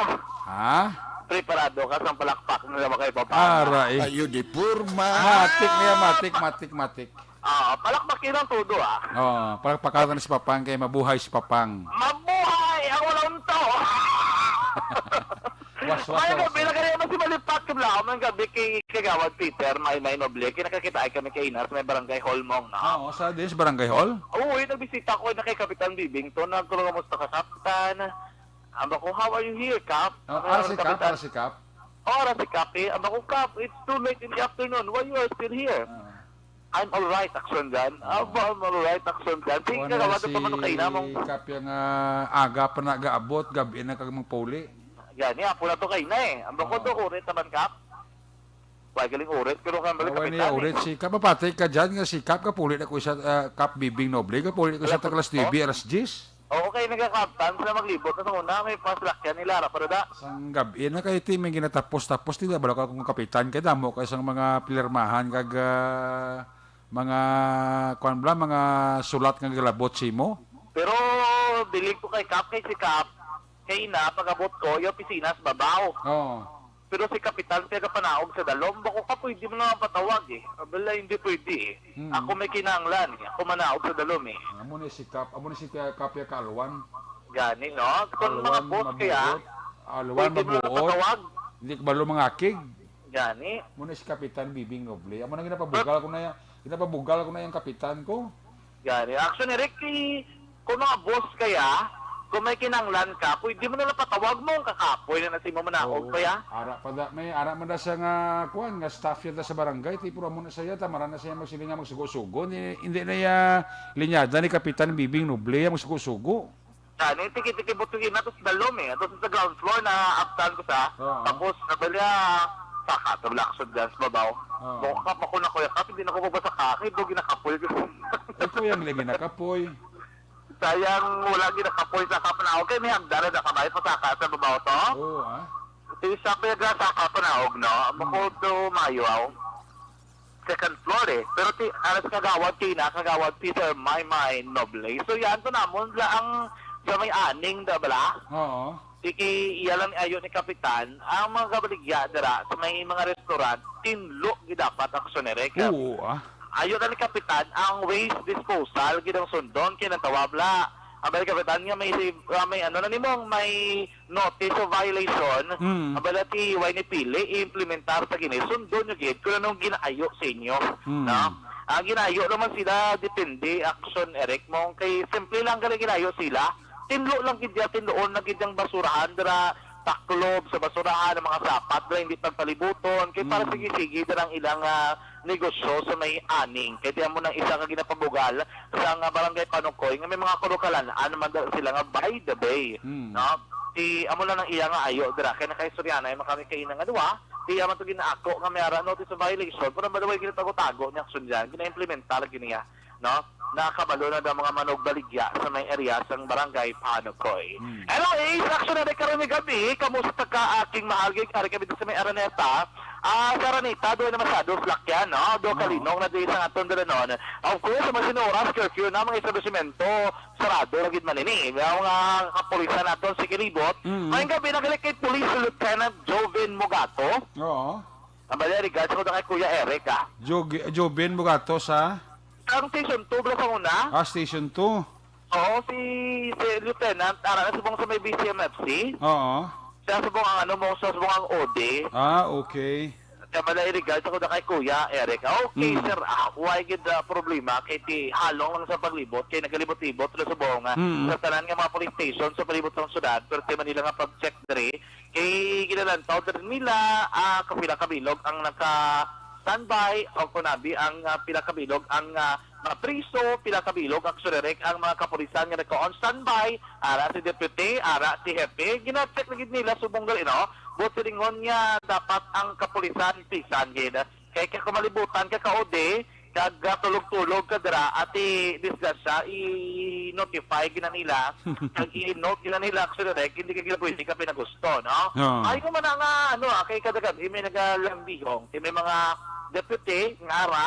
Ha? Preparado ka sa palakpak nga ba kay Papa? Ara, eh. Ayo, di porma. Matik niya, matik, matik, matik. Ah, palakpakin ang todo, ah. Oh, palakpakan si Papang kay mabuhay si Papang. Mabuhay ang walang to! Waswas, Ay, waswas. Gabi na kaya mas malipat ko lang ang gabi kay Kagawad Peter, may, may noble. Kaya nakakita ay kami kay Inas, may barangay hall mong, no? Oo, sa din sa barangay hall? Oo, eh, nagbisita ko na kay Kapitan Bibington. Nagkuro, "Kamusta ka, Kapitan?" Amba ko, "How are you here, Kap?" Oh, Ano ara ang si Kap, Kapitan? Ara si Kap. Oh, ara si Kap, eh. Amba ko, "Kap, it's too late in the afternoon. Why you are still here?" Ah. "I'm all right, Aksyon Jan." Ah. "Aba, I'm all right, Aksyon Jan." Sige, Kuwan na kagawad, si pa man kayo namong Kap yung, ah, aga pa na gaabot, gabi na kag magpauli. Gani, apo na to kayo na, eh. Amba ko, Oo. To, urit naman, Kap. Why galing urit? Pero kang balik Awan kapitan, niya eh. Urit si Kap. Mapatay ka dyan nga si Kap, kapuli na ko sa, ah, Kap Bibing Noble, kapuli ko sa Wala ko, taglas oh? Nuebe, alas diyes. Oo, kay nagakabtan sila maglibot na sa una, may paslakyan nila, ara, pero da. Sang gabi na kay ti, may ginatapos-tapos nila, bala ka kung kapitan, kay damo kay sang mga pilirmahan, kag, ah, mga, kuwan bala, mga sulat nga galabot simo. Pero, dilig ko kay Kap, kay si Kap, kay ina, pag-abot ko, yung opisina sa babaw. Oo. Pero si Kapitan, kaya panaog sa dalom, bako ka pwede mo naman patawag eh. Abala, hindi pwede eh. Hmm. Ako may kinahanglan eh. Ako manaog sa dalom eh. Amo ni si Kap, amo ni si Kap, ya Kaalwan. Gani, no? Kung mga Kaalwan, boss kaya, mabuot. Kaalwan, pwede mo na mabuot. Patawag. Hindi kabalo mangakig. Gani. Amo ni si Kapitan Bibing Noble. Amo na ginapabugal ko na yan. Ginapabugal ko na yung kapitan ko. Gani. Action, Eric, si, kung mga boss kaya, kung may kinanglan ka, pwede mo na lang patawag mo ang kakapoy na nasi mo manaog Oo. Kaya. Ara pa da, may ara man da siya nga, kuwan, nga staff yata sa barangay, tipo mo na siya, tamaran na siya magsiling nga magsugo-sugo, ni, hindi na iya linyada ni Kapitan Bibing Noble ang magsugo-sugo. Gani, tiki-tiki butugin na to sa dalom eh. Ato sa ground floor na abtan ko sa. Oo. Tapos, nabali, ah, saka, tabla ko sa dance babaw. Oo. Bukap ako na, Kuya Kap, hindi na ko mabasa ka. Kay do ginakapoy ko. Ay, Kuya, ang lagi nakapoy. Sayang, wala ginakapoy sa Kap na. Okay, may hagdan na kamay, pasaka sa babaw to. Oo, ah. Isa pa yung sa Kap na, og, no? Hmm. Bukod to Mayo, aw. Second floor eh. Pero ti, aras kagawad kina, kagawad Peter Maymay Noble. So yan to namon la ang sa may aning da bala. Oo. Iki iya lang ayo ni Kapitan, ang mga kabaligya dira sa may mga restaurant, tinlo gidapat aksyon ni Rek. Oo, ah. Ayo na ni Kapitan ang waste disposal gid ang sundon kay nang tawag la. Ang balik Kapitan nga may si-, ah, may ano na nimong may notice of violation, Mm. Abala ti way ni pili, i-implementar sa gini. Sundon nyo gid kung anong ginaayo sa inyo, Mm. no? Ang ginaayo naman sila, depende, action, Eric, mo. Kay simple lang gali ginaayo sila. Tinlo lang gid ya, tinloon na gid ang basurahan, dira taklob sa basurahan, ang mga sapat, dira hindi pagpalibuton. Kay para Mm. sige-sige, dira ang ilang, ah, negosyo sa may aning. Kay di amo nang isa ka ginapabugal sa nga barangay Panukoy nga may mga karukalan-an man daw sila nga by the bay, Hmm. no? Ti amo lang ang iya nga ayo dira kay nakaistorya na yung kami kaina nga duwa. Ti amo to ginaako nga may ara notice of violation, pero by the way, ginatago-tago niya aksyon dyan, gina-implementar gid niya, no? Nakabalo na daw mga manugbaligya sa may area sang barangay Panukoy. Hmm. Anyways, aksyon na rin karon ni gabi, kamusta ka aking mahal? Gig, ari kami sa may Araneta. Ah, sa Araneta, doon na masyado slakyan, no? Do Ah. Kalinong na di sa aton dalanon. Of course, sa mga sinuras, curfew na, mga establishmento, sarado na gid man ini. May mga kapulisan naton sa Kiribot. Mm. Ngayong gabi, nagalik kay Police Lieutenant Joven Mugato. Oo. Ang bali, regards ko na kay Kuya Eric, ah. Jo-, Joven Mugato sa? Ang Station two, bala sa una. Ah, Station two. Oo, si, si Lieutenant, ara na subong sa may B C M F C. Oo. Siya subong ang ano mo, siya subong ang O D. Ah, okay. Kaya pala, in regards ako na kay Kuya Eric. Ah, okay, Mm. sir. Ah, why gid, ah, problema? Kay ti halong lang sa palibot, kay nagalibot-libot na subong, ah, Mm. sa tanan nga mga police station sa palibot sang syudad, pero ti Manila nga pag-check diri, kay ginalantaw diri nila, ah, kapila ka bilog ang naka-standby, o kunabi ang, ah, pila ka bilog ang, ah, mga priso, pila ka bilog, actually, Rick, ang mga kapulisan nga nagka-on standby, ara si Deputy, ara si Hepe, gina-check na gid nila subong gali, no? Buot silingon nga dapat ang kapulisan, pisan gid. Kay ka kumalibutan ka, ka-ode, kag, ah, tulog-tulog ka dira, ati disgrasya, i-notify gina nila, kag i-note gina nila, actually, Rick, hindi ka gina pwede ka pinagusto, no? Oo. Ayaw man na nga, ano, ah, kay kada gabi may nagalambihong, kay may mga deputy nga ara,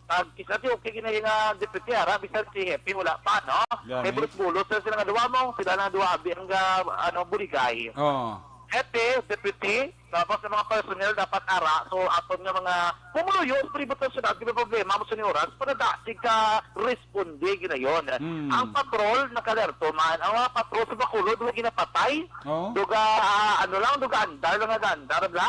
pag isa ti okay gina nga deputy ara, bisan si Hepe wala pa, no? Gani. Kay bulos-bulos na sila nga duwa mo, sila na duwa abi ang ga-, ano, buligay. Oo. Hepe, deputy, tapos ang mga personnel dapat ara. So, aton nga mga pumuluyo sa palibot sang syudad, di ba problema mo sa ni oras, para dasig ka responde ginayon. Mm. Ang patrol, nakalerto man. Ang mga patrol sa Bacolod, wala ginapatay. Oo. Duga, ah, ano lang, duga andar lang nga andar, bla?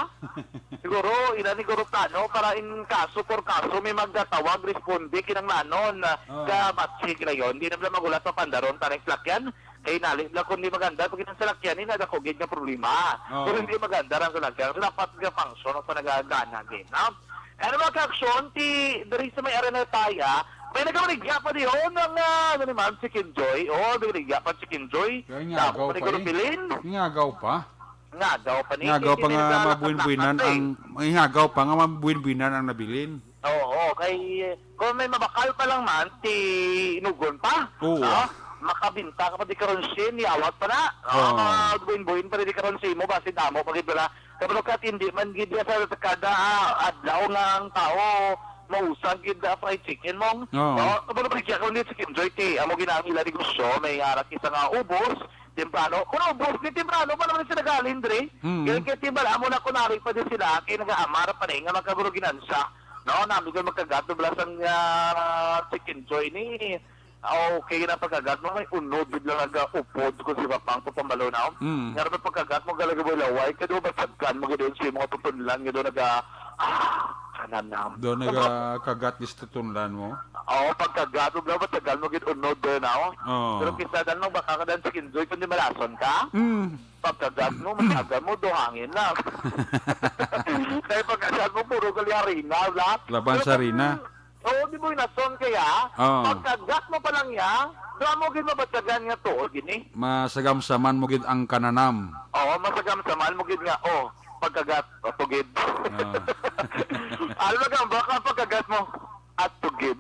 Siguro, ila ni Guru plano para in kaso por kaso may magdatawag, responde, kinanglanon, ah, Oo. ka batsi ginayon. Di na bala magulat pa pandaron tanay salakyan. Kay nali bala kung di maganda, pag inang salakyan, ina dako gid nga problema. Oo. Pero hindi maganda ang salakyan. So, dapat nga function o panagagana gid, no? Ano mga ka-aksyon, ti, diri sa may Aranetaya, may nagamaligya pa diyon ang, ah, ano ni Ma'am, Chicken Joy. Oh, nagamaligya pa Chicken Joy. Kaya nga, Damo agaw pa ni pa Guru eh. Pilin. Nga agaw pa. Ngagaw pa ni, Ngagaw kay pa nga sila mabuin-buinan nakatakatay. Ang, ngagaw pa nga mabuin-buinan ang nabilin. Oo, kay kung may mabakal pa lang man, ti inugon pa. Oo. No? Makabinta ka pa di karon sin, yawat pa na. No? Oo. Mga buin-buin pa di karon sa imo, basi damo pa gid wala. Kabalo ka, hindi man gid sa kada, ah, adlaw nga ang tao mausag gid, ah, fried chicken mo. Oo. No? Kabalo ba siya kung di chicken joy, ti amo ginamila negosyo, may arak isa nga ubos, temprano. Kung ubos ni temprano pa naman sila galing, dre. Mm. Kaya, kaya timbala mo na kunwari pa din sila, kay nag-aamar pa na nga magkaguro ginansya. No, nami ko magkagat, bala sang, ah, chicken joy ni. Ah, okay na pagkagat mo, may unod, bigla nag-upod ko si Papang, papambalo na. Mm. Nga naman pagkagat mo, galaga mo laway, kaya doon basagkan mo, ganoon siya, mga tutunlan, nga doon naga, ah, kananam. Doon nagakagat, gusto tunlan mo? Oo, pagkagat mo, bala, basagkan mo, gid unod doon, no? Oo. Pero kisa dan mo, baka ka dan chicken joy, kundi malason ka? Mm. Pagkagat mo, masaga mo, do hangin lang. Kaya pagkagat mo, puro gali harina, bla. Laban sa harina. Oo, di mo inason kaya. Oo. Pagkagat mo pa lang niya, do mo gid mabatyagan nga tuod gini. Masagamsaman mo gid ang kananam. Oo, masagamsaman mo gid nga, oh, pagkagat, oh, tugid. Oo. Ano na ka, baka pagkagat mo, at tugid.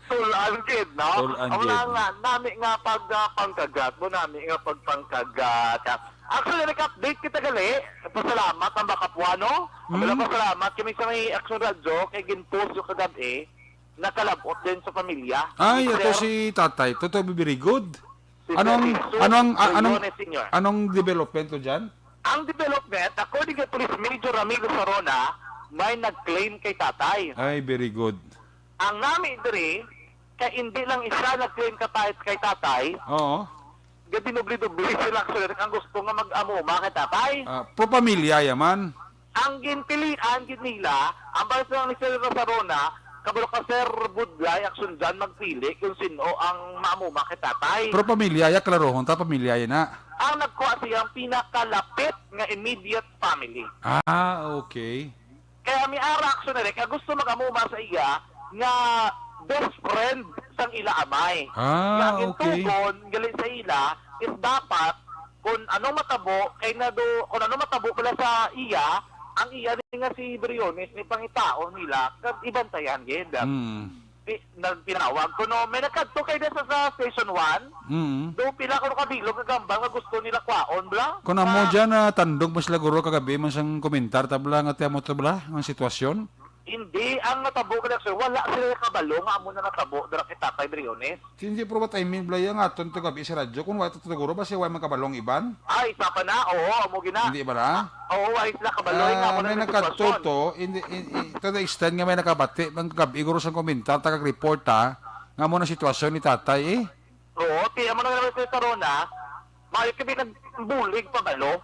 Tulan gid, no? Tulan Ang gid. Mga nga, nami nga pag, ah, pangkagat mo, nami nga pagpangkagat. Actually, nag-update kita gali. Pasalamat ang Bakapuano. Hmm? Wala, pasalamat kami sa may Action Radyo, kay gin-post yung kagabi. Nakalabot din sa pamilya. Ay, Si ito Sir si tatay. Ito, ito, very good. Si Anong, Sir Jesus anong, a-, anong, Briones Senior. Anong development to dyan? Ang development, according kay Police Major Ramiro Sarona, may nag-claim kay tatay. Ay, very good. Ang nami diri, kay hindi lang isa nag-claim ka pa-, kay tatay, Oo. gadinubli-dubli sila, actually, ang gusto nga mag-amuma kay tatay. Ah, pro pamilya yaman. Ang ginpilian gid nila, ang bala sa ni Sir Rosarona, kabalo ka, Sir Budlay, action dyan, magpili kung sino ang maamuma kay tatay. Pro pamilya ya, klarohon ta, pamilya ya na. Ang nagkuha siya ang pinakalapit nga immediate family. Ah, okay. Kaya may ara, actually, kay gusto mag-amuma sa iya nga best friend sang ila amay. Ah, Nga ang okay. Intugon, gali sa ila, is dapat kung anong matabo, kay nado, kung anong matabo pala sa iya, ang iya ni nga si Briones, ni pangitaon nila, kag ibantayan gid. Hmm. Di, nagpinawag ko, no, may nagkadto kay sa, sa Station one. Mm. Do pila ko kabilog nga gambal nga gusto nila kwaon, bla? Kung amo Ah. dyan, ah, tandog pa sila guro kagabi man sang komentar, tabla nga ti amo to, bla, ang sitwasyon. Hindi, ang natabo ka, sir, wala sila kabalo nga amo na natabo dira kay Tatay Briones. Hindi, pero what I mean, bla, yung aton to gabi sa radyo, kung wala to guro, basi wala man kabalong iban? Ay, isa pa na, oo, amo gina. Hindi ba na? Oo, wala sila kabalo, yung Ah, amo na may may nagkadto sitwasyon. To, hindi, in, in, to the extent nga may nakabati, ang gabi guro sa komentar, taga-report, ha, nga amo na sitwasyon ni tatay, eh. Oo, ti, amo na nga naman sa Sarona, maayo kami nagbulig pabalo,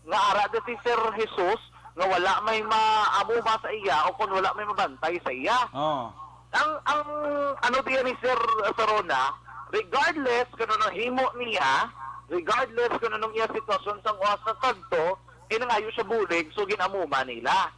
nga ara da si Sir Jesus, nga wala may maamuma sa iya o kung wala may mabantay sa iya. Oh. Ang, ang ano diyan ni Sir Sarona, regardless kung anong himo niya, regardless kung anong iya sitwasyon sang usa kadto, kay nangayo siya bulig, so ginamuma nila.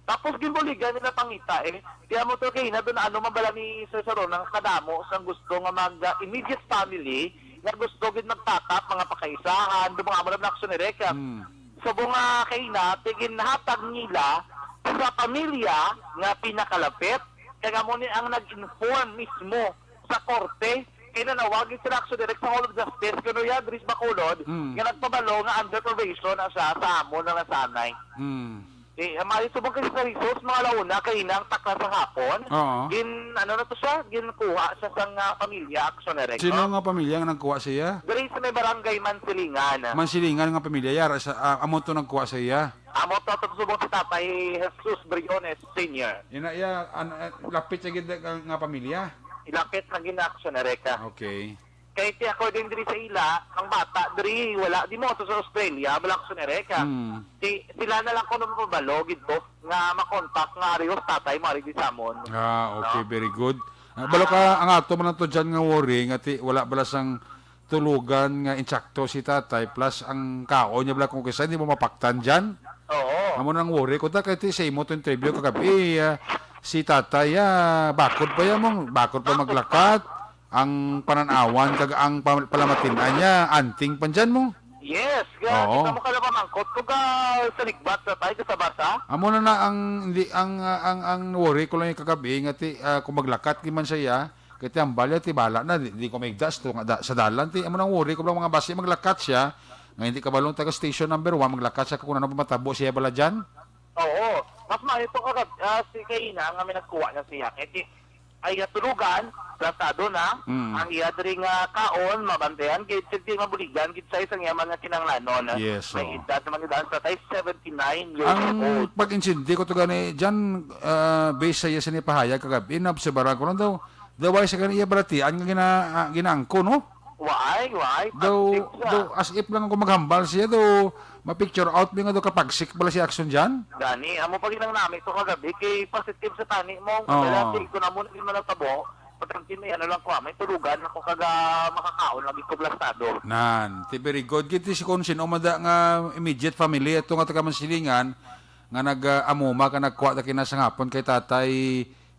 Tapos ginbuligan nila pangita eh. Kaya mo to kay na doon ano man bala ni Sir Sarona nga kadamo sang gusto nga mag ah, immediate family nga gusto gid magtatap mga pakaisahan, do mga amo na aksyon ni Reka. Hmm. Subong nga kay na, ti ginhatag nila sa pamilya nga pinakalapit, kay amo ni ang nag-inform mismo sa korte, kay nanawag gid sila actually direct sa Hall of Justice, kuno ya, Dris Bacolod, Mm. nga nagpabalo nga under probation na siya sa amo na nasanay. Mm. Eh, ang mga subong kasi sa resource, mga launa, kay nang takla sa hapon, Oo. gin, ano na to siya, ginkuha siya sa nga pamilya, actually direct, Sino no? nga pamilya nga nagkuha siya? Diri sa may barangay Mansilingan. Mansilingan nga pamilya, yara sa, ah, amo to nagkuha sa iya? Amo to, to subong si Tatay Jesus Briones Senior. Ina iya, an-, an-, lapit sa gid nga, nga pamilya? Ilapit na gina, actually, Reka. Okay. Kay ti according diri sa ila, ang bata diri wala di mo to sa Australia, wala ko sa Amerika. Hmm. Ti sila na lang kuno mapabalo gid to nga makontak nga ari os tatay mo ari di samon. Ah, okay, No? very good. Ah, balo ka, Ah. ang ato man to dyan nga worry nga ti wala bala sang tulugan nga insakto si tatay plus ang kaon niya bala kung kisa hindi mo mapaktan dyan. Oo. Amo nang worry ko ta kay ti sa imo to interview kagabi, ah, si tatay, ah, bakod pa yan mong, bakod pa Bakod pa. maglakat. Ang panan-awan kag ang pa-, palamatin-an niya, anting pa dyan mo. Yes, ga, Oo. kita mo ka na pamangkot ko ga sa ligbat sa tay, sa basa. Amo na na ang, hindi, ang, ah, ang, ang worry ko lang yung kagabi, nga ti, ah, kung maglakat di man siya, kaya ti ang balya, ti bala na, di, di ko may das to, nga da, sa dalan, ti, amo nang worry ko lang mga basi, maglakat siya, nga hindi kabalong taga station number one, maglakat siya kung ano pa matabo siya bala dyan. Oo. Mas maayo to kagab-, ah, si Kaina nga may nagkuha na siya. Kay ti, ay, ah, tulugan, plantado na. Mm. Ang iya diri nga kaon, mabantayan, kay ti mabuligan, gid sa isang yaman nga kinanglanon. Yes, May oo. edad naman nila sa tay, seventy-nine years Ang old. pag-insindi ko to gani dyan, ah, based sa iya sa nipahayag kagabi, inobserbaran ko lang daw, daw wala siya gani iya balatian nga gina-, ah, ginaangko, no? Waay, waay. Daw, Pagsik sa daw, as if lang ako maghambal siya, daw, ma-picture out mi nga daw kapagsik pala si Action dyan. Gani, amo pa ginang nami to kagabi, kay positive sa tani mo. Oo. Kaya, kay ko na mo na di man nagtabo, patangkin may ano lang ko, ah, may tulugan ako kaga makakaon lagi ko blastado. Nan, ti very good. Kiti si kung sino man da nga immediate family, ito nga taga Mansilingan, nga nag, ah, amuma ka nagkuha ta kinasangapon kay Tatay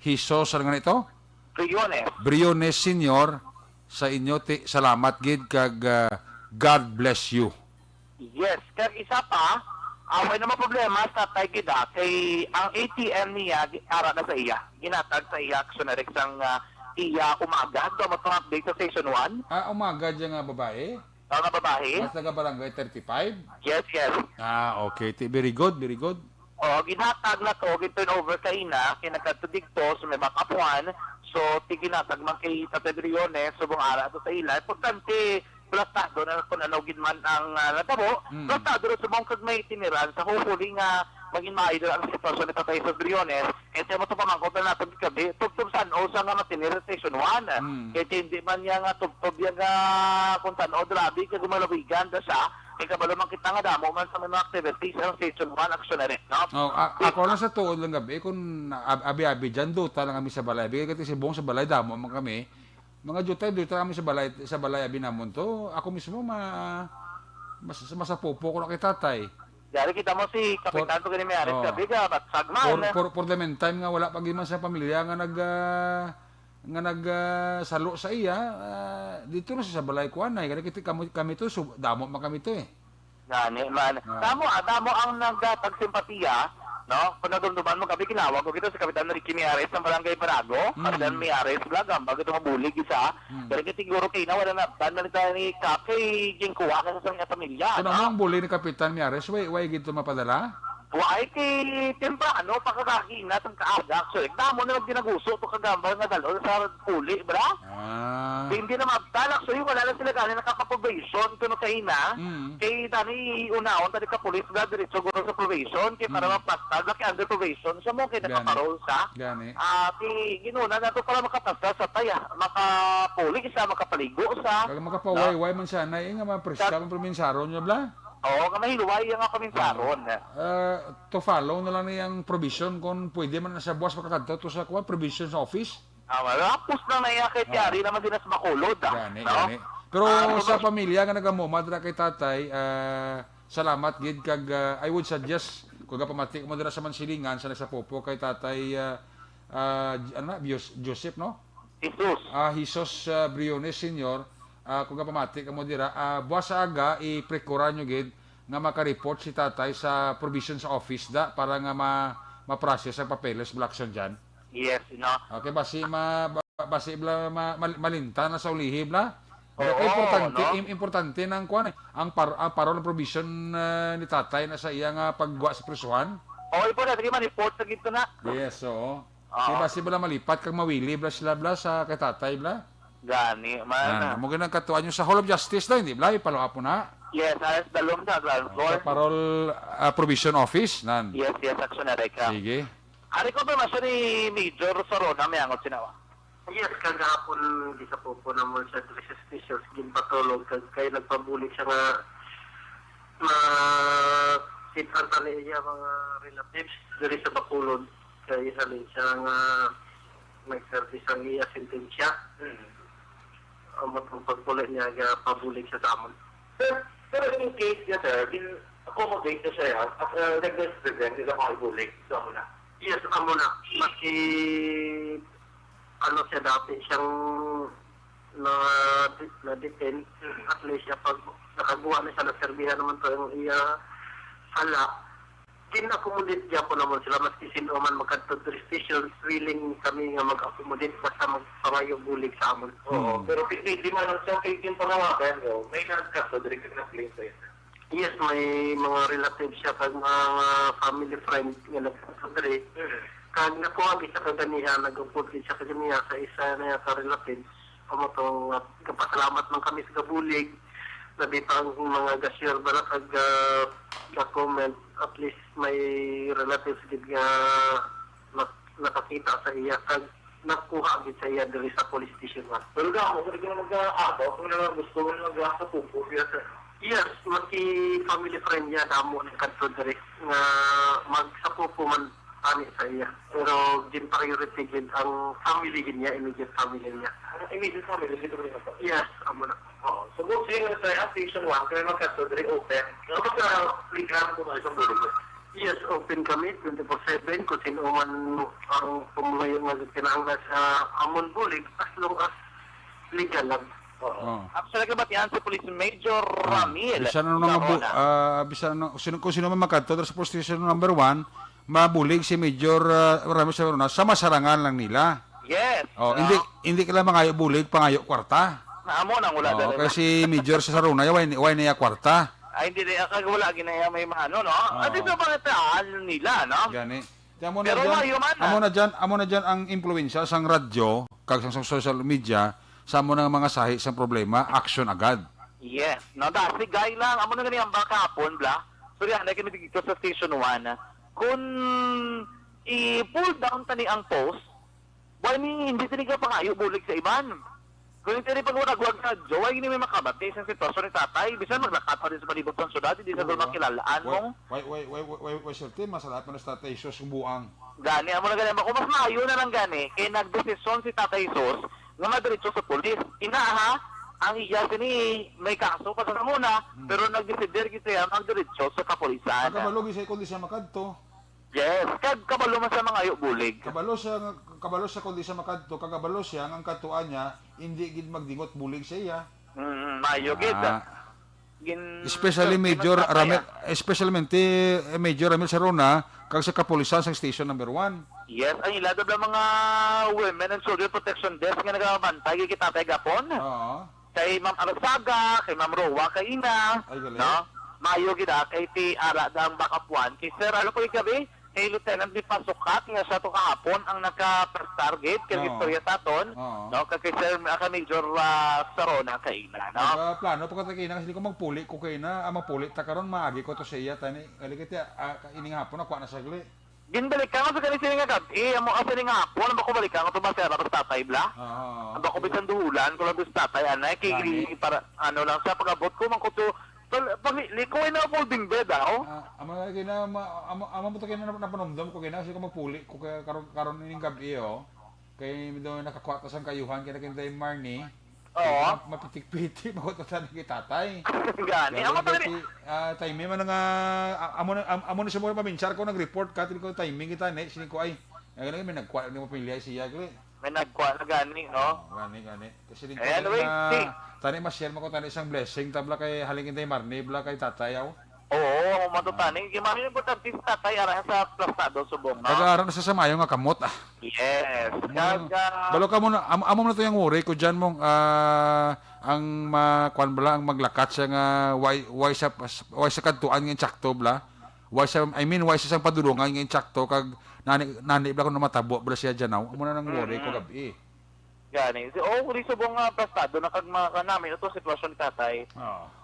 Hisos, ano nga nito? Briones. Briones Senior, sa inyo, ti, salamat gid kag, ah, God bless you. Yes, kag isa pa, ah, wala naman problema sa tay gid, ah, kay ang A T M niya, gi-, ara na sa iya. Ginatag sa iya, action na rin sang, ah, iya umaga. Do mo itong update sa station one? Ah, umaga dyan nga babae? Ang nga babae? Mas taga barangay thirty-five? Yes, yes. Ah, okay. Ti-, very good, very good. O, ginhatag na to, gin-turn over kaina, kay nagkadto digto, so may backup one. So, ti ginhatag man kay Tatay Briones, subong ara to sa ila. Importante, plastado na kung ano gid man ang, ah, natabo. Mm. Plastado na subong kag may tiniran sa hopefully nga maging maayos ang sitwasyon ni Tatay Jesus Briones. Kay sa mo to pamangkot na nato gabi, tubtob san-o sa nga matinir sa station one. Mm. Kay hindi man niya nga tubtob yan nga kung san-o, grabe, kay gumalawigan na siya. Kay kabalo man kita nga damo man sa mga activities ang station one, action na rin, no? Oh, a-, Di- ako lang sa tuod lang gabi, kung na-, ab-, abi-abi dyan, duta lang kami sa balay. Bigay ka ti si Bong sa balay, damo man kami. Mga duta, duta kami sa balay, sa balay, abi namon to. Ako mismo, ma-, mas-, masapupo ko na kay tatay. Dari kita mo si Kapitan For- Tugani Miares Oh. Gabi, ga, batsag man. For, for, for the meantime nga wala pa gid man sa pamilya nga nag, ah, nga nag, ah, salo sa iya, ah, dito na siya sa balay ko, anay. Kaya kita, kami, kami to, so, damo man kami to eh. Gani man. Ah. Damo, ah, damo ang naghatag simpatiya, no? Kung nadumduman mo, kami kinawag ko kita si Kapitan Ricky Miares ng Barangay Barago, Mm. Kapitan Miares, Blagamba, ito mabulig isa. Mm. Pero kaya siguro kayo na wala na, tan na nito ni Kap, kay gingkuha na sa isang pamilya, Kung no? Ano ang buli ni Kapitan Miares, way, way gid to mapadala? Wa ay kay temprano, pagkagahina, sang kaaga, actually. Damo na nagdinaguso to kagambal nga dalon sa puli, bra? Ah. Hindi na mabtal, actually, wala na sila gani nakaka-probation, kuno kaina. Mm. Kay tani unaon, tani ka pulis, bra, diretso guro sa probation, kay para Mm. mapatag, kay under probation, sa mo, kay Gani. nakaparol sa. Gani. Ah, ti, ginuna na to para makapasa sa taya, makapuli sa, makapaligo sa. Kag makapawayway man siya, na, eh, nga mga Sa- presya, mga probinsyaron niya, bla? Oo, nga mahilway ang ako kaminsaron. Ah, to follow na lang ni ang provision kung pwede man na sa buwas makakadto to sa kuwan, provision sa office. Ah, malapos lang na iya kay Ah. tiyari naman din sa Bacolod, ah. Gani, No? gani. Pero Ah, sa so, pamilya nga nagamumad ra kay tatay, ah, salamat gid kag, ah, I would suggest kung gapamati mo dira sa Mansilingan, sa nagsapupo kay tatay, ah, ah, ano na, Bios-, Joseph, no? Jesus. Ah, Jesus, ah, Briones Senior, ah, kung gapamati kamo dira, ah, buwas sa aga, i-precura nyo gid nga maka-report si tatay sa provision sa office da para nga ma-, ma-process ang papeles, Blackson, dyan. Yes, no? Okay, basi ma-, ba-, basi bla ma-, mal-, malinta na sa ulihi, bla. Pero Oo, kay importante, no? im-, importante nang kuwan, eh. Ang par-, ang parol provision, ah, ni tatay na sa iya nga pagwa sa prisuhan. Oo, importante, kay ma-report sa gito na. Yes, oo. Oo. Kay basi bla malipat kag mawili bla sila bla sa kay tatay bla. Gani, man. Ah, amo gid ang katuan nyo sa Hall of Justice daw, hindi bla? Ipalo-up mo na. Yes, alas dalom sa ground Ah, floor. sa parol, ah, provision office, nan. Yes, yes, action na, Reka. Sige. Ari ko ba, maso ni Major Sorona, may angot sinawa? Yes, kagahapon, gisapupo namon siya diri sa station, ginpatulog, kag kay nagpabulig siya nga ma-, sit-an ta ni iya mga relatives diri sa Bacolod. Kay halin siya nga nag-serve ang iya sentensya. Mm. Amo tong pagpuli niya, gapabulig siya sa amon. Sir, pero in case niya, sir, gin-accommodate na siya, at, uh, nag-best friend, nila makabulig sa amon na. Yes, amo na. Maski, ano siya dati, siyang na, na-detain, Mm. at least siya pag nakaguwa na siya, naserbihan naman to yung iya sala. Gin-accommodate gyapon namon sila, maski sin-o man magkadto diri station, willing kami nga mag-accommodate basta magpangayo bulig sa amon. Oo, Hmm. pero di, di man lang siya kay ginpanawagan, no? May nagkadto diri kag nag-claim sa isa. Yes, may mga relatives siya kag mga family friend nga nagkadto diri. Hmm. Kag nakuha gid siya kaganiha, nag-upod gid siya kaganiha sa isa niya ka relatives. Amo to nga gapasalamat man kami sa gabulig, labi pa ang mga ga-share ba na kag, ah, ga-comment, at least may relatives gid nga nak-, nakakita sa iya kag nakuha gid sa iya diri sa police station one. Pero damo, pwede ka mag-aagaw kung na gusto mo na mag-aagaw sa pupo, siya, sir. Yes, maski family friend niya, damo nagkadto diri nga magsapupo man ani sa iya. Pero gin-priority gid ang family gid niya, immediate family niya. Ang immediate family, dito rin ako. Yes, amo na. Oo. So, good thing sa station one, kaya magkadto diri open. Ano ba sa playground ko na isang bulig? Yes, open kami twenty-four seven. Kung sino man ang pumuluyo nga kinahanglan sa amon bulig, as long as legal lang. Oo. Oh. Actually, kabatian si Police Major Ah, Ramil bisan ano nga bu-, Sarona. ah, bisan ano, sino, kung sino man makadto sa police station number one, mabulig si Major, ah, Ramil Sarona sa masarangan lang nila. Yes. Oh, No? hindi, hindi ka lang mangayo bulig, pangayo kwarta. Na amo nang wala Oh, dala na. Kasi Major sa Sarona, why, why niya kwarta? Ay, hindi na, kag wala ginaya may maano, no? Oh. At least, mapangitaan nila, no? Gani. Ti amo na Pero dyan, maayo man, amo ah. na dyan, amo na dyan ang impluwensya sang radyo, kag sang, sang social media, sa amo nga mga sahi sang problema, action agad. Yes. No, dati, gay lang. Amo na gani ang baka hapon, bla. Sorry, anay kami dito sa Station one. Kung i-pull down tani ang post, why ni, hindi tani ka pangayo bulig sa iban? Kung hindi tani pagwagwag sa radyo, why ni may makabati sa sitwasyon ni tatay? Bisan Hmm. maglakat pa din sa palibot ng syudad, hindi sa Oo. Makilalaan Why, mo. why, why, why, why, why, sir, Tim, masalapan na sa tatay, sus, buang. Gani, amo na gani. Ako, mas maayo na lang gani. Kay nagdesisyon si Tatay Jesus nga madiretso sa pulis. Ina, ha? Ang iya sini may kaso pa sa una, Hmm. pero nagdesider gid siya magdiretso sa kapulisan. Pagkabalo gid siya kung di siya makadto. Yes, kag kabalo man sa mangayo bulig. Kabalo siya nga, kabalo siya kung di siya makadto, kag kabalo siya nga ang kadtuan niya, hindi gid magdingot bulig sa iya. Mm, maayo gid. Ah. Gin-, Especially gin-, Major gin-, Ramil, especially, eh, Major Ramil Sarona, kag sa kapulisan sa Station Number One. Yes, ang ila daw mga Women and Children Protection Desk nga nagabantay kay tatay gapon. Oo. Kay Ma'am Arsaga, kay Ma'am Roa, kay ina, Ay, galing. no? Maayo gid, ah, kay ti ara da ang backup one. Kay Sir, ano po yung gabi? Kay Lieutenant Bonifacio Cat, nga siya to kahapon ang naka-first target, kay Oo. istorya sa aton, Oo. no? Kay, kay Sir, ah, kay Major, ah, Sarona, kay ina, no? Nagaplano pa ko ta kay ina, kasi di ko magpuli ko kay ina, ah, magpuli ta karon, maagi ko to sa iya, tani, kali kay ti, ah, ka-, ining hapon, nakuha na sagli. Ginbalikan ko sa kani sini nga gab-i, amo, ah, sini nga hapon, ang bako balikan ko to, ba, sa tatay, bla? Oo, oo, Ang bako oo. bisan duhulan ko lang to sa tatay, anay, kay Gani. para, ano lang, sa pag-abot ko, man ko to, pag, pag, Di ko ina folding bed, ah, oh. Ah, amo lagi na, ma-, amo, amo mo to kaya na napanumdum ko kaya na, kasi ko magpuli ko kaya karon, karon ining gabi, oh. Kay daw nakakuha ta sang kayuhan, kaya nakita yung Marnie. Oo. Ma-, mapitik-pitik, makuha ta ni tatay. Gani, Gani, amo to gani. Ti-, ah, timing man nga, ah, amo na, am-, amo na siya mo maminchar ko, nag-report ka, tini ko timing kita, ne, sini ko ay. Ay, gani, may nagkuha ni mo pamilya siya, gali. May nagkuha na gani, no? Oh, gani, gani. Kasi din ko Anyway, na, si tani ma-share mo ko tani isang blessing, tabla kay halingin tayo Marnie, bla kay tatay, aw. Oo, amo man to Ah. tani. Kay Marnie, importante si tatay, ara sa plastado, subong, no? Taga-aran na sa samayo nga kamot, ah. Yes. Amo na, Kag, ah, balo ka mo na, am-, amo na to yung worry ko dyan mong, ah, ang ma-, kwan bala, ang maglakat siya nga, way, way sa, way sa kadtuan nga insakto, bla? Way sa, I mean, way sa isang padulungan nga insakto, kag nani, nani bala kung namatabo, bla siya dyan, aw. Amo na nang worry ko Mm. gabi. Gani. Si, oh, di subong nga plastado na kag mga kanami, ito sitwasyon ni tatay. Oo.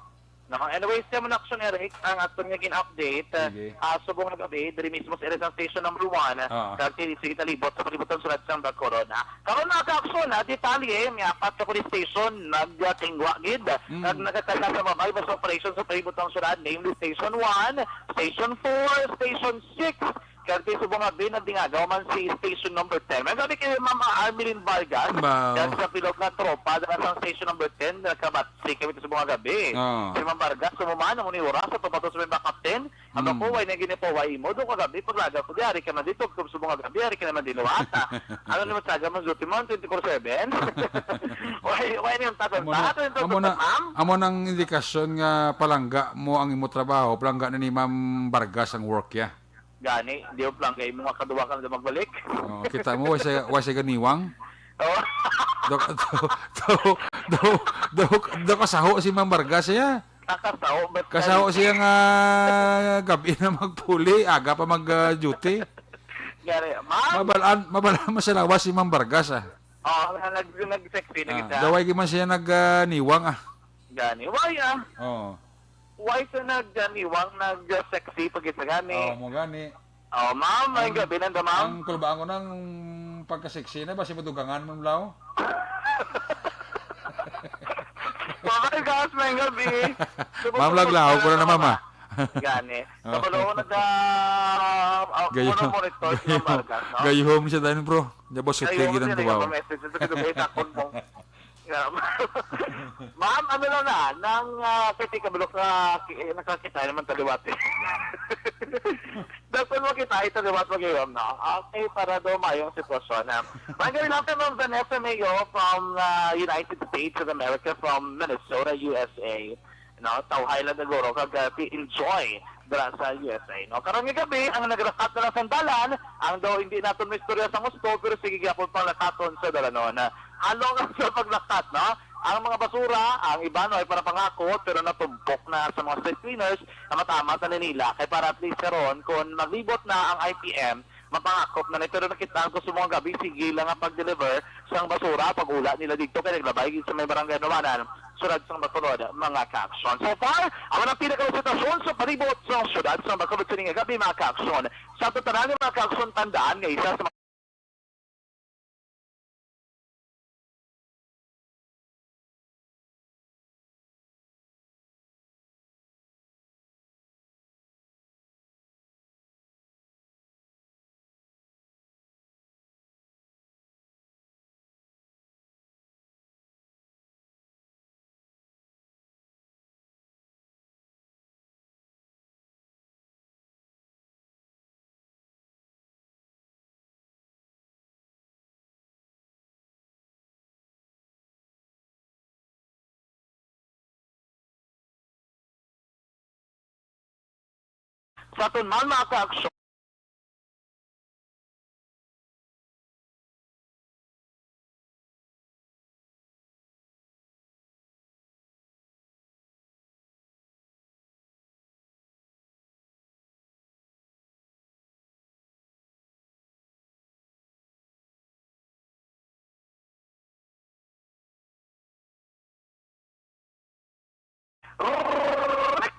No, anyways, siya mo na action, Eric, ang aton nga gin-update, Sige. ah, subong nga gabi, diri mismo sa area sang station number one, Oo. kag sige, sige, talibot sa palibot sang syudad sang Bacolod, ha. Karon, mga ka-action, ha, detalye, may apat ka police station, nagtingwa gid, Mm. kag nagakala sa babay, basta operation sa palibot sang syudad, namely Station one, Station four, Station six, kag subong nga gabi, nagdingagaw man si station number ten. May gabi kay Ma'am Armelin Vargas, Wow. kag sa pilot nga tropa, dala sang station number ten, nagkabatsi kami sa subong nga gabi. Oo. Si Ma'am Vargas, sumuman, amo ni oras, sa tumatos may backup ten. Ang Mm. ako, way na ginipawa imo, doon kagabi, paglaga ko, di, ari ka man dito, sa subong nga gabi, ari ka naman din, wata. Ano naman saga mo, duty mo, twenty-four seven? Way, way na yung tatang Amo na, tato, yung amo na, tatang ma'am? amo nang indikasyon nga palangga mo ang imo trabaho, palangga na ni Ma'am Vargas ang work, ya. Gani, di ba lang kay mga kaduwa ka na magbalik? Oh, kita mo, wa siya, wa siya ganiwang. Oh. Do, do, do, do, do, do kasaho si Ma'am Vargas, ya. Nakasaho, but Kasaho siya nga gabi na magpuli, aga pa mag, ah, duty. Gani, ma'am. Mabalaan, mabalaan mo sa lawas si Ma'am Vargas, ah. Oh, nag-, nag-sexy na Ah, kita. Daway gyud man siya nag, ah, niwang, ah. Gani, why, ah? Oo. Why sa nag-, ah, niwang, nag-, ah, sexy pa kita gani? Oo, mo gani. Oh, ma'am, may Ang, gabi na, ma'am. Ang kulbaan ko nang pagka-sexy na, basi madugangan mo, Lao. Ma'am, guys, may gabi. Ma'am, laglaw ko na na, ma'am, ah. Gani. Okay. Kabalo ko na sa, ah, Gayo-, monitor sa gayo-, Vargas, no? Gayuhom siya tayo, bro. Niya, boss, Gayo siya, gitang gayo duwaw. Message sa Dubai, takot mo. Yeah. Ma'am, ano lang na, nang, ah, kay Tika Bulok na, ki-, nakakita naman taliwati. Dapat mo kita, ito liwat mo kayo, no? Okay, para daw mayong sitwasyon, ha? Magandang lang kay Ma'am Vanessa Mayo from, ah, United States of America, from Minnesota, U S A. No, tawhay lang naguro kag, ah, ti-, enjoy dira sa U S A, no? Karon nga gabi, ang nagrakat na lang sa dalan, ang daw hindi naton maistorya sa gusto, pero sige gyapon pang lakaton sa dalanon. Halong sa paglakat, no? Ang mga basura, ang iban ay para pangakot, pero natumpok na sa mga street cleaners na matamat na ni nila. Kay para at least karon, kung maglibot na ang I P M, mapangakop na ni, pero nakita ko sa mga gabi, sige lang ang pag-deliver sang basura, pag-ula nila dito, kay naglabay gid sa may barangay Numanan, sulod sang Bacolod, mga ka-aksyon. So far, amo ang pinaka sitwasyon sa palibot sa siyudad sa Bacolod sining gabi, mga ka-aksyon. Sa aton tanan, mga ka-aksyon, tandaan nga isa sa Sa aton man, mga ka-aksyon,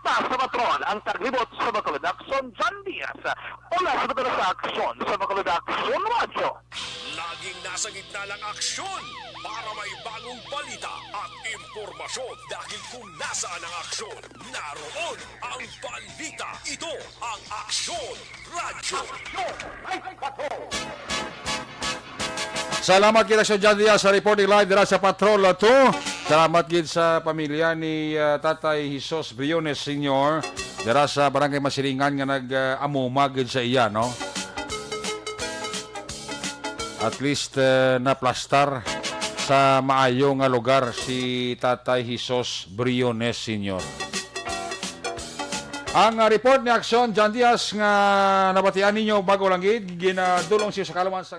Taas sa patron ang taglibot sa Bacolod Aksyon, John Diaz. Mula sa Bacolod sa Aksyon, sa Bacolod Aksyon Radyo. Laging nasa gitna ng aksyon para may bagong balita at impormasyon, dahil kung nasaan ang aksyon, naroon ang balita. Ito ang Aksyon Radyo. Salamat kita sa John Diaz sa reporting live dira sa Patrol two. Salamat gid sa pamilya ni, ah, Tatay Jesus Briones Senior dira sa Barangay Masilingan nga nag, ah, amuma gid sa iya, no? At least, ah, naplastar sa maayo nga lugar si Tatay Jesus Briones Senior. Ang, ah, report ni Aksyon John Diaz nga nabatian ninyo bago lang gid, ginadulong siya sa kaluman sa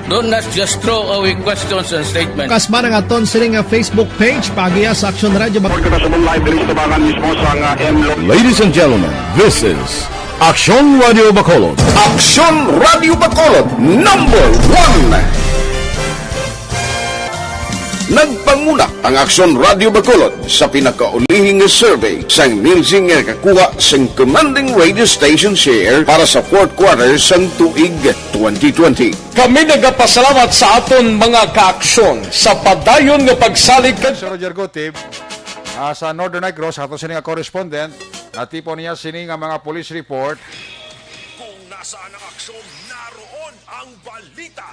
Do not just throw away questions and statements. Kasma ang aton sini nga Facebook page, paagiha sa Aksyon Radyo Bac- Report kita sa Live diri sa tabangan mismo sa nga M Lo- Ladies and gentlemen, this is Aksyon Radio Bacolod. Aksyon Radio Bacolod, number one. Nagpanguna ang Aksyon Radio Bacolod sa pinakaulihi nga survey sang Nielsen nga nakakuha sing commanding radio station share para sa fourth quarter sang tuig twenty twenty. Kami nagapasalamat sa aton mga kaaksyon sa padayon nga pagsalig kag Sir Roger Gutib, ah, sa Northern Negros, ato sini nga correspondent, natipon niya sini nga mga police report. Kung nasaan ang aksyon, naroon ang balita.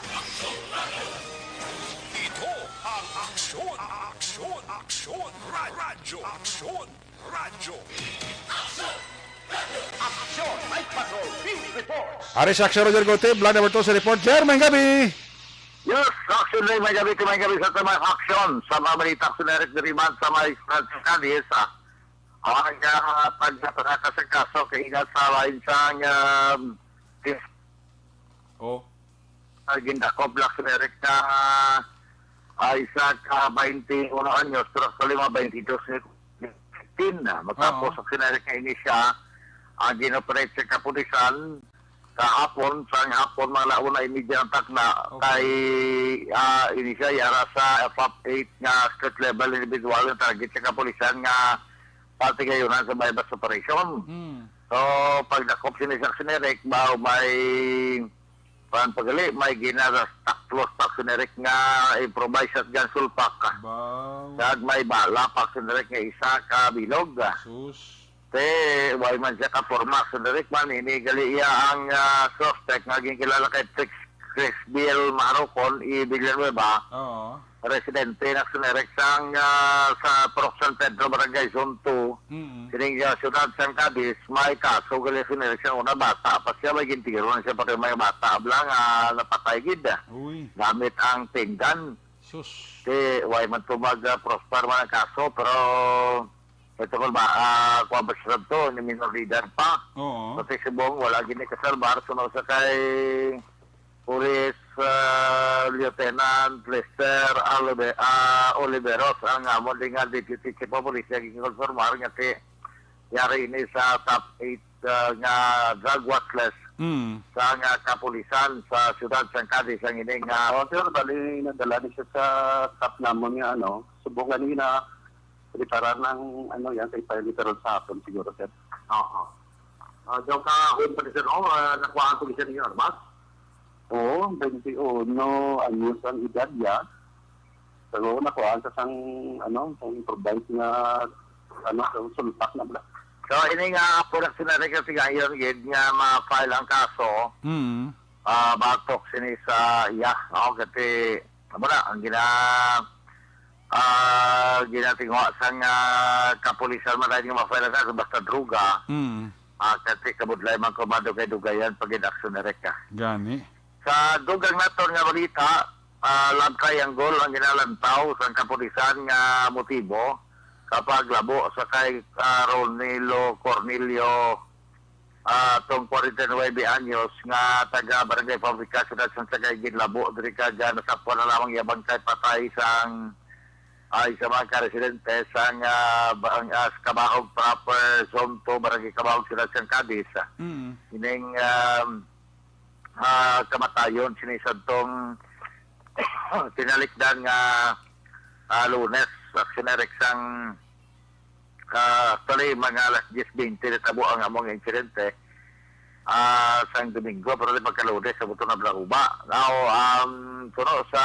Ito ang Aksyon, Aksyon, Aksyon, Ra-, Radyo, Aksyon, Radyo. Aksyon, Night Patrol, Field Reports. Ari sa Aksyon, Roger Gutib, line number two sa report. Jer, may gabi. Yes, Aksyon Day, may gabi, may gabi sa tamang aksyon. Sa mga balita, Aksyon Eric Diriman, sa may Francis Cadiz, ah. Ang, ah, pagkataka sa kaso, kay ina sa lain sang, um, Oh. Ah, gindakop lang si Eric nga, ah, isa ka twenty-one anyos, pero actually mga twenty-two si fifteen na. Matapos Oo. ang si Eric nga ini siya, ang ginoperate sa kapulisan, kahapon, sa hapon, mga launa imidya ang takna, Okay. kay, ah, ini siya, yara sa F F eight nga street level individual, ang target sa kapulisan nga patigayunan sa buy-bust operation. Hmm. So, pagdakop sini sa Aksyon Eric, ba, may, kuwan, pagali, may ginaras taklos sa Aksyon Eric nga improvised shotgun sulpak. Baw. Kag may bala pa Aksyon Eric nga isa ka bilog. Sus. Te, way man siya ka forma Aksyon Eric man, ini gali iya ang, ah, suspect nga ginkilala kay Trix Chris Bill Marocon, i Villanueva, Oo. residente na Aksyon Eric sang, ah, sa Purok San Pedro, Barangay Zone two, Mm. sining, ah, siyudad sang Cadiz, may kaso gali Aksyon Eric sang una, bata pa siya, may gintiro na siya, pati may bata bala nga napatay gid. Uy. Gamit ang pinggan. Sus. Kay way man to mag, ah, prosper man ang kaso, pero ito ko ba, ah, kuwan ba siya to, ni minor de edad pa. Oo. Pati subong, wala gid ni kasalbar, sa mga sa kay pulis, uh, Lieutenant Lester Olive-, ah, Oliveros, ang amon din nga Deputy Chief of Police, nga ginkonfirmar nga ti-, yari ini sa top eight, uh, nga drug watch list Mm. sa nga kapulisan sa siyudad sang Cadiz ang ini nga Oo, sir, bali, nadala ni siya sa staff namon nga, ano, subong gani na referral ng, ano, yan, sa ipahiliteron sa hapon siguro, sir. Oo. Ah, daw ka, home pa ni sir, oh, ah, nakuhaan ko ni sir yung armas? Oo, twenty-one anyos ang edad niya. Pero nakuhaan sa sang, ano, sang improvised nga, ano, sang sulpak na bala. So, ini nga production na rin kasi ngayon, gid nga ma-file ang kaso, Mm. ah, batok sini sa iya, no? Kasi, amo na, ang gina-, ah, ginatingwa sang, ah, kapulisan man tayo nga ma-file ang kaso, basta droga, Mm. ah, kasi kabudlay man, komando, kay dugayan pag-inaksyon na rin ka. Gani. Sa dugang naton nga balita, ah, love triangle ang ginalantaw sang kapulisan nga motibo kapag labo sa kay, ah, Ronilo Cornelio, ah, tong forty-nine anyos nga taga Barangay Fabrica, Siyudad sang Sagay, ginlabo diri kag, ah, nasapwan na lamang iya bangkay patay sang, ah, isa mga karesidente sang, ah, bang-, ah, sa Kabahog Proper, Zone two, Barangay Kabahog, Siyudad sang Cadiz. Mm. Ining, um, ah, kamatayon sini sadtong tinalikdan nga, ah, Lunes, aksyon na rek sang, ah, actually, mga alas diyes bente natabo ang among insidente, ah, sang Domingo, pero di pagka-Lunes, sa buto na Blaguba. Now, um, kuno sa,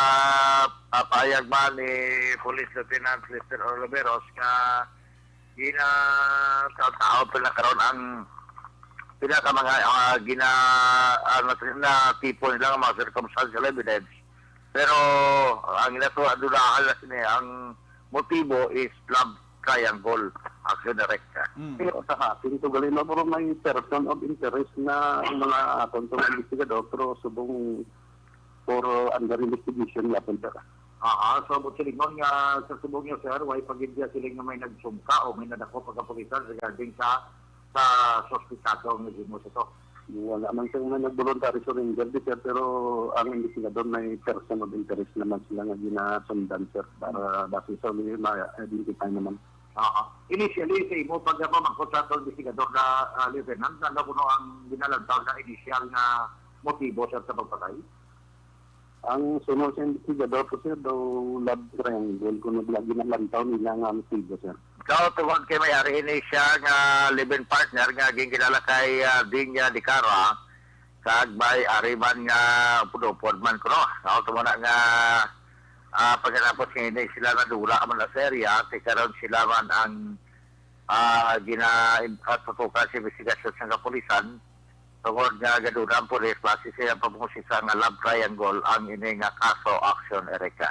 ah, pahayag man ni Police Lieutenant Lester Oliveros nga gina-, sa tao pila karon ang pila ka mga, ah, gina-, ah, na, na tipo nila nga mga circumstantial evidence. Pero ang ginatuwa, dudahan na sini, ang motibo is love triangle, aksyon direkta. Mm. Pero sa akin, so, gali na, pero may person of interest na ang mga aton sa mga investigador, pero subong for under investigation nga pun, sir. Ah, ah, so, buot silingon nga sa subong niyo, sir, way pa gid siya siling nga may nagsumka o may nadakop ang kapulisan regarding sa, sa suspikado nga gimo sa to? Wala man siyang may nag-voluntary surrender, di, sir, pero ang investigador may person of interest naman sila nga ginasundan, sir, para base sa ma-identify naman. Ah, ah. Initially, sa imo pagpamangkot sa aton investigador na, ah, Lieutenant, ano kuno ang ginalantaw na initial nga motibo, sir, sa pagpatay? Ang suno sa investigador ko, sir, daw love triangle, kung naglagi na lantaw nila nga motibo, sir. Daw tungod kay may ari ini siya nga live-in partner nga ginkilala kay, ah, Dinya Dicara, kag may ari man nga upod-upod man kuno. Daw tungod na nga, ah, pagkatapos nga ini sila nadula man na sa area, ti karon sila man ang, ah, gina-, ah, tutukan sa investigasyon sa kapulisan. Tungod nga gaduna ang pulis, base sa iyang pagpangusisa nga love triangle ang ini nga kaso, aksyon, Erica.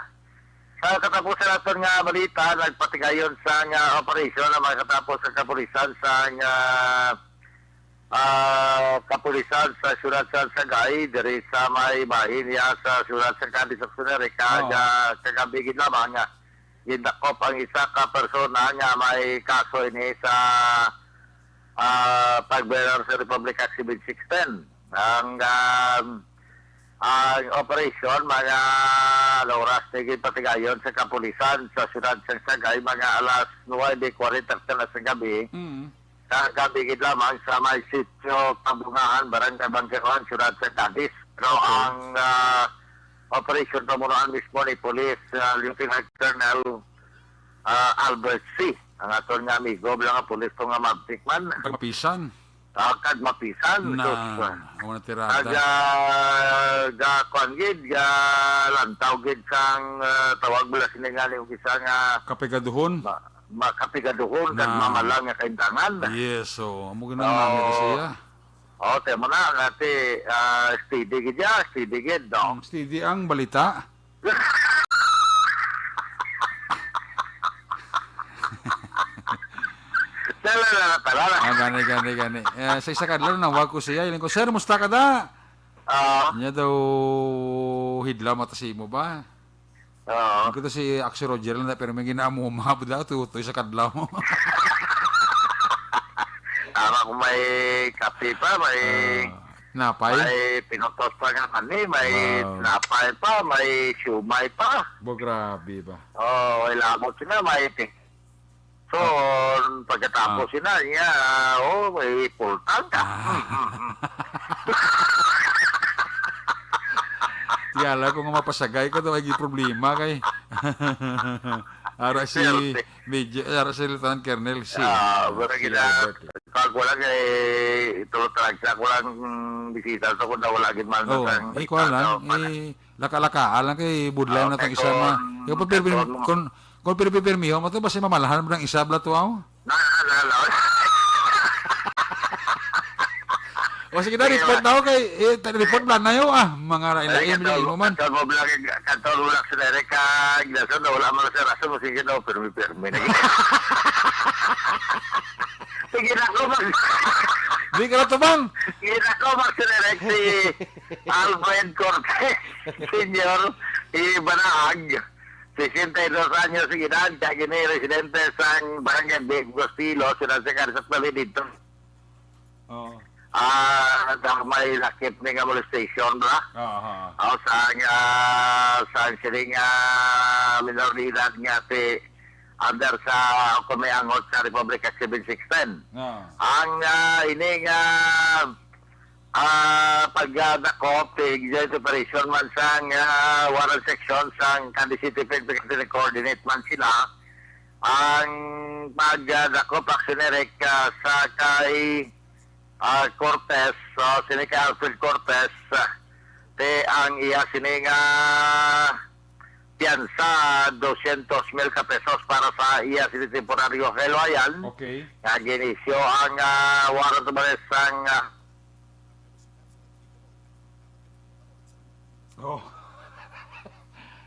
Sa katapusan naton nga balita, nagpatigayon sa nga operasyon ang mga katapos sa kapulisan sa nga, ah, kapulisan sa siyudad sa Sagay, diri sa may bahin niya sa siyudad sa Cadiz, aksyon, Erica, Oo. nga kagabi gid lamang nga gindakop ang isa ka persona nga may kaso ini sa, ah, pag-murder sa Republic Act seven six ten. Ang, um, ang operasyon, mga oras na ginpatigayon sa kapulisan sa siyudad sa Sagay, mga alas nuwebe kwarenta na sa gabi. Mm. Kagabi gid lamang sa may sitio Kabungahan, Barangay Bangkeruan, siyudad sa Cadiz. Pero Okay. ang, ah, operasyon pamunuan mismo ni Police, ah, Lieutenant Colonel, ah, Albert C. Ang aton nga amigo, bilang nga pulis to nga mabtik man. Kag mapisan. Ah, kag mapisan. Na, Sus. Amo na tirada. Kag, ah, ga, kuan gid, ga lantaw gid sang, ah, tawag bala sini nga ni, og isa nga Kapigaduhon. ma-, makapigaduhon kag Na. mamalang nga kaindangan. Yes, so, amo gid ang Oo. nami ko siya. Oh, te mo na, nga ti, ah, steady gid ya, steady gid, no? Mm, steady ang balita. Tala, tala, tala. Ah, gani, gani, gani. Eh, sa isa ka adlaw, nawag ko siya. Iling ko, "Sir, musta ka da?" Ah. Niya daw, hidlaw mata si imo ba? Oo. Ang kuto si Axel Roger lang na, pero may ginaamuma ba daw, tutoy sa kadlaw. Tama kung may kape pa, may Ah, Napay? May pinutos pa nga kani, may Wow. napay pa, may siumay pa. Bo, grabe ba? Oh, may labot sila, may ti-, so, Ah. pagkatapos Ah. sila, niya, oh, may pultan ka. Ah. Tiyala ko nga mapasagay ko, daw ay problema kay ara si Swerte. Major, ara si Lieutenant Colonel si Ah, wala si gina-, Albert, eh. Pag wala kay ito, talaga, wala, mm, bisita sa kung wala gid man Oh, sang eh, kuwan lang, bisita, eh, laka-lakaan lang kay budlay Ah, na tong kay isa kung, na. Yung pag pirmi-, kung, kung kung pirmi-pirmiho mo to, basta mamalahan mo ng isa, bla, to, aw? Na, na, na, na. O, sige na, Sige, report ma- na ako kay, eh, ta-, report na na yun, ah, mga Ay, lain-lain, kanto, hindi mo man. Kanto mo lang, kanto mo lang si Derek, ah, Ignacio, na wala man sa rason mo, sige na, pirmi-pirmi na. Sige na ako, mag- Di ka na tumang. Sige na ako, mag-, si Derek, si Alfred Cortez Senior, Ibanaag, sesenta y dos anyos ang edad, kag ini residente sang Barangay Big Bustilo, sila sa Karisat Valley dito. Oo. Ah, dahil may lakip ni nga molestation, bra? Oo, oo. O, sang, ah, sang siling, ah, minor de edad nga ti under sa, kung may angot sa Republic Act seven six ten. Oo. Ang, ah, ini nga, ah, pagdakop, eh, joint operation man sang, ah, warrant section sang Cadiz City P N P, coordinate man sila. Ang pagdakop, Aksyon Eric, ah, sa kay, ah, Cortez, ah, sini kay Alfred Cortez, ah, te ang iya sini nga piyansa, dosyentos mil ka pesos para sa iya sini temporaryo kahiluwayan. Okay. Nga ginisyo ang, ah, warrant of arrest sang, ah, Oh.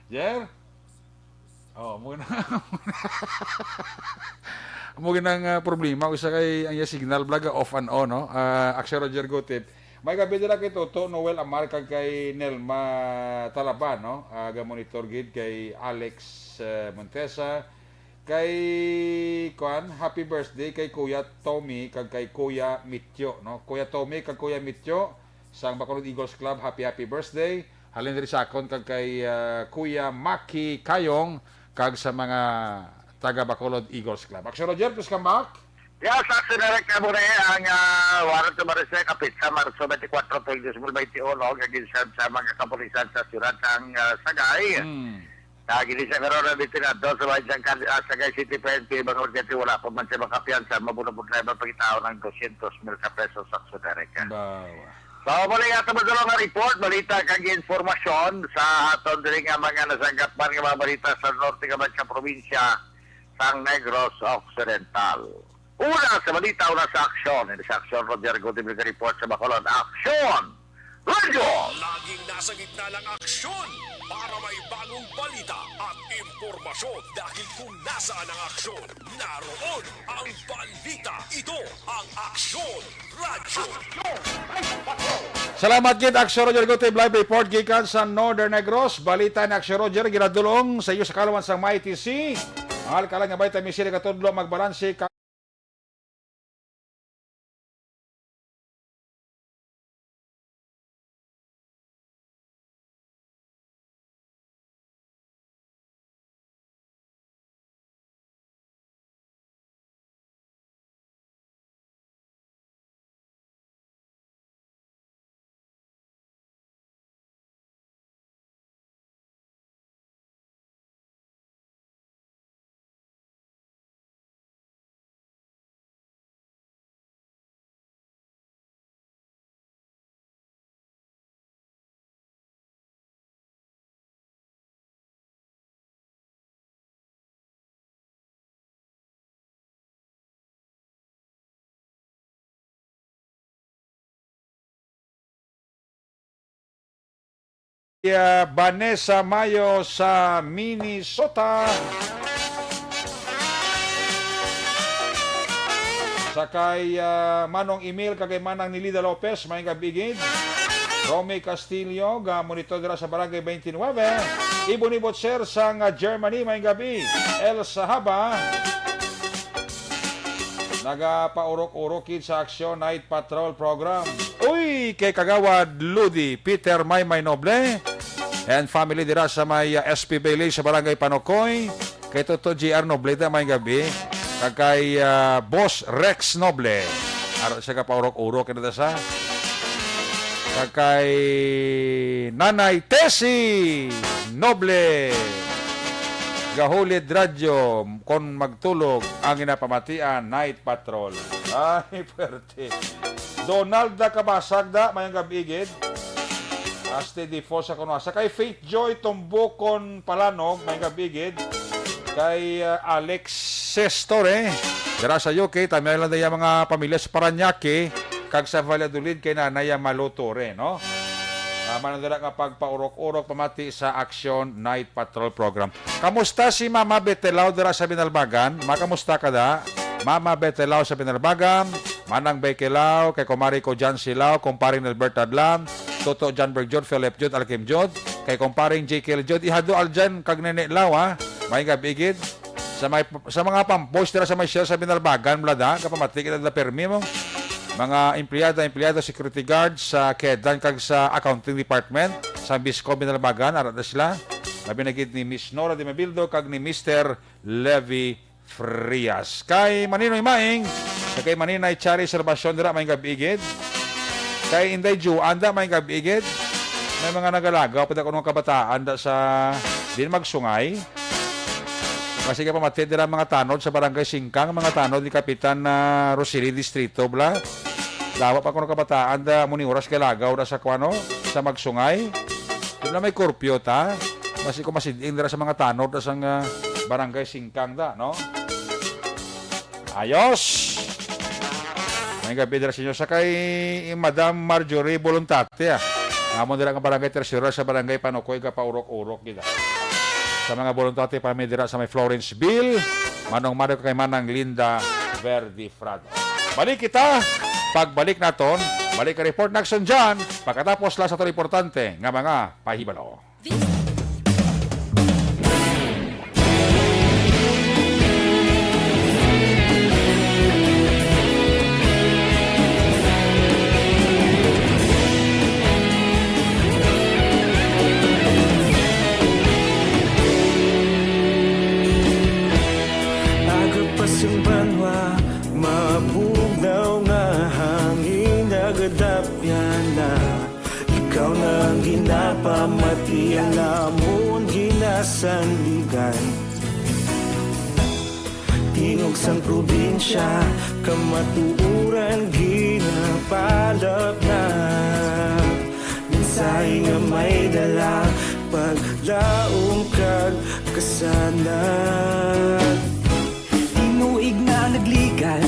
Jer? Oh, mo na. Mo ginang, ah, problema, usa kay ang iya signal, bla, ga off and on, no? Ah, Aksyon Roger Gutip. May gabi dira kay Toto Noel Amar kag kay Nelma Talaban, no? Ah, ga-monitor gid kay Alex, eh, Montesa. Kay, kuan, happy birthday kay Kuya Tommy kag kay Kuya Mityo, no? Kuya Tommy kag Kuya Mityo sang Bacolod Eagles Club, happy, happy birthday. Halin diri sa akon kag kay, ah, Kuya Maki Kayong kag sa mga taga Bacolod Eagles Club. Action Roger, please come back. Yes, Action Direct, kamo na, eh, ang, ah, warrant of arrest na kapit sa Marso twenty-four, twenty twenty-one, kag ginsad sa mga kapulisan sa siyudad sang, ah, Sagay. Hmm. Nagili siya karon ang detenado sa bahin sang Cad-, ah, Sagay City P N P, bangod nga wala pa man siya makapiyansa, mabunabunay man pagkitaon ang dosyentos mil ka pesos sa Action Direct. Bawa. So, muli nga, ito, madulong nga report, balita kag informasyon sa aton diri nga mga nasagap man nga mga balita sa norte nga man sa probinsya sang Negros Occidental. Una sa balita, una sa aksyon. Ini sa aksyon, Roger Gutierrez report sa Bacolod. Aksyon! Radyo! Laging nasa gitna ng aksyon para may bagong balita at impormasyon. Dahil kung nasaan ang aksyon, naroon ang balita. Ito ang Aksyon Radyo. Salamat gid, Aksyon Roger Gutib, live report gikan sa Northern Negros. Balita ni Aksyon Roger, ginadulong sa iyo sa kalawan sang Mighty C. Ang alkalan nga vitamin C, nagkatudlo magbalanse ka uh, Vanessa Mayo sa Minnesota. Sa kay, uh, Manong Emil kag kay Manang Nilida Lopez, may gabigid. Romy Castillo, ga monitor dira sa Barangay twenty-nine. Ibon ni Butcher sang, uh, Germany, may gabi. El Sahaba, nagapaurok-urok gid sa Aksyon Night Patrol Program. Uy! kay Kagawad Ludi Peter Maymay Noble and family dira sa may, ah, S P Village sa Barangay Panokoy. Kay Toto G R Noble, da, may gabi. Kag kay, ah, Boss Rex Noble. Aro siya kapaurok-urok, kita sa. Kag kay Nanay Tessie Noble. Gahulid radyo, kon magtulog ang ginapamatian, Night Patrol. Ay, pwerte. Donald da Kabasag da, mayang gabi gid. Asti Difo sa Kunuasa. Kay Faith Joy Tumbukon Palanog, mayang gabi gid. Kay, ah, Alexis Torre, dira sa U K, tamyaw lang da iya mga pamilya sa Parañaque, kag sa Valladolid kay Nanay Malu Torre, no? Ah, man dira nga pagpaurok-urok pamati sa Action Night Patrol Program. Kamusta si Mama Betelao dira sa Binalbagan? Makamusta ka da? Mama Betelao sa Binalbagan, Manang Bekelao, kay Kumari ko Jan Silao, Kumparing Nelbert Adlan, Toto John Berjod, Philip Jod, Alkim Jod, kay Kumparing J K L Jod, Ihado Aljan, kag Nene Lao, ha? May gabi gid. Sa may, sa mga pamboys dira sa may share sa Binalbagan, Blada, kapamati kita da permi mo. Mga empleyada, empleyado, security guard sa Kedan kag sa accounting department sa Bisco Binalbagan, ara na sila. Labi na gid ni Miss Nora de Mabildo kag ni Mister Levi Frias. Kay Maninoy Maing, kag kay Maninay Chari Salvacion dira may gabi gid. Kay Inday Ju, anda may gabi gid. May mga nagalagaw pa da kuno kabataan da sa din magsungay. Kasi ka pamati dira mga tanod sa Barangay Singkang, mga tanod ni Kapitan na Rosili Distrito, bla. Dawa pa kuno kabataan da muni oras kay lagaw da sa kuano, sa magsungay. Di na may curfew ta. Basi ko masiding dira sa mga tanod da sang, ah, Barangay Singkang da, no? Ayos! May gabi dira sa inyo. Sa kay Madam Marjorie Voluntate, ah. Amo dira nga barangay treasurer sa barangay Panukoy, gapaurok-urok gid, ah. Sa mga Voluntate, pami dira sa may Florenceville, Manong Mario kay Manang Linda Verdi Frado. Balik kita. Pagbalik naton, balik ka report na action dyan. Pagkatapos lang sa to importante nga mga pahibalo. Aga pa sang banwa, mabugnaw nga hangin nagadapyan na. Ikaw na ang ginapamati, ang amon ginasandigan. Tingog sang probinsya, kamatuoran ginapalap na. Mensahe nga may dala, paglaom kag kasanag. Tinuig na nagligan,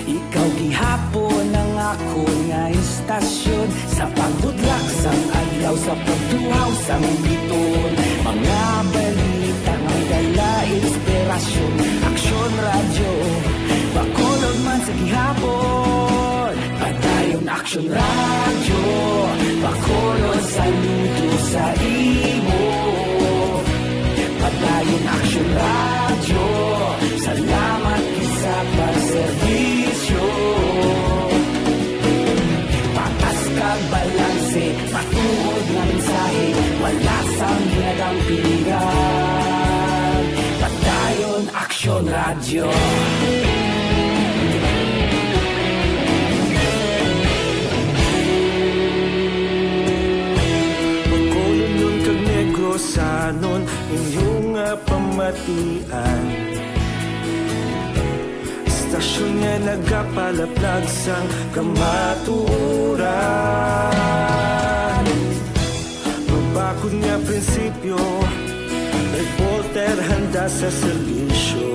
ikaw gihapon ang akon nga istasyon. Sa pagbudlak sang adlaw, sa pagtuhaw sang biton, mga balita nga may dala inspirasyon. Aksyon Radyo, Bacolod man sa gihapon. Padayon Aksyon Radyo, Bacolod, saludo sa imo. Padayon Aksyon Radyo, salamat gid sa pagserbisyo. Patas kag balanse, matuod nga mensahe, wala sang ginadampigan. Padayon Aksyon Radyo. Bacolodnon kag Negrosanon, inyo nga pamatian. Istasyon nga nagapalaplag sang kamatuoran. Mabakod nga prinsipyo, reporter handa sa serbisyo.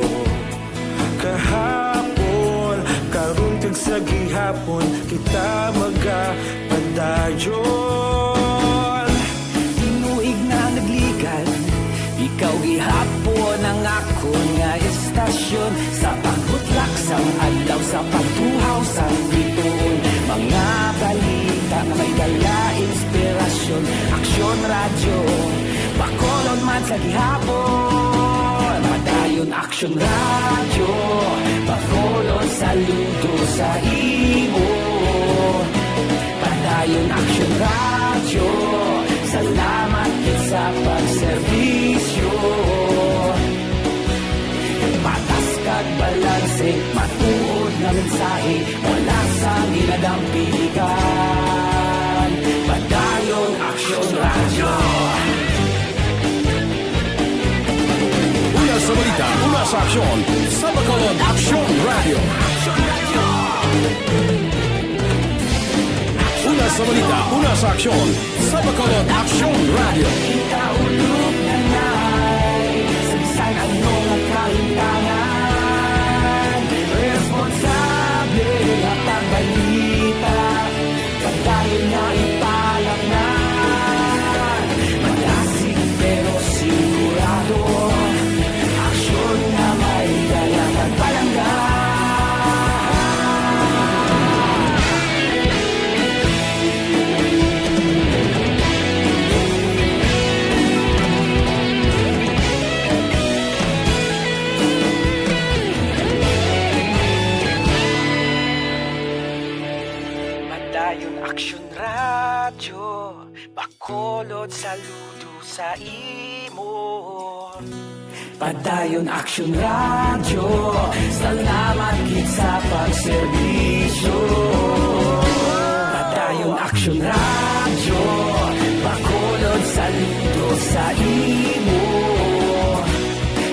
Kahapon, karon kag sa gihapon, kita magapadayon. Tinuig na nagligan, ikaw gihapon ang akon nga istasyon. Sa pagbutlak sang adlaw, sa pagtuhaw sang bituon, mga balita nga may dala inspirasyon. Aksyon Radyo, Bacolod man sa gihapon. Padayon Aksyon Radyo, Bacolod, saludo sa imo. Padayon Action Radio, salamat gid sa pagserbisyo. Patas kag balanse, matuod nga mensahe, wala sang ginadampigan. Padayon Action Radio. Una sa balita, una sa aksyon, sa Bacolod Action Radio. Una sa balita, una sa aksyon, sa Bacolod Action Radio. Kita ulog na nay, sa bisan ano nga kahintangan, responsable nga pagbalita. Padayon na ipalaknay. Madasig pero sigurado. Aksyon nga may dala kag palangga. Padayon Aksyon Radyo, Bacolod, saludo sa imo. Padayon Aksyon Radyo, salamat gid sa pagserbisyo. Padayon Aksyon Radyo, Bacolod, saludo sa imo.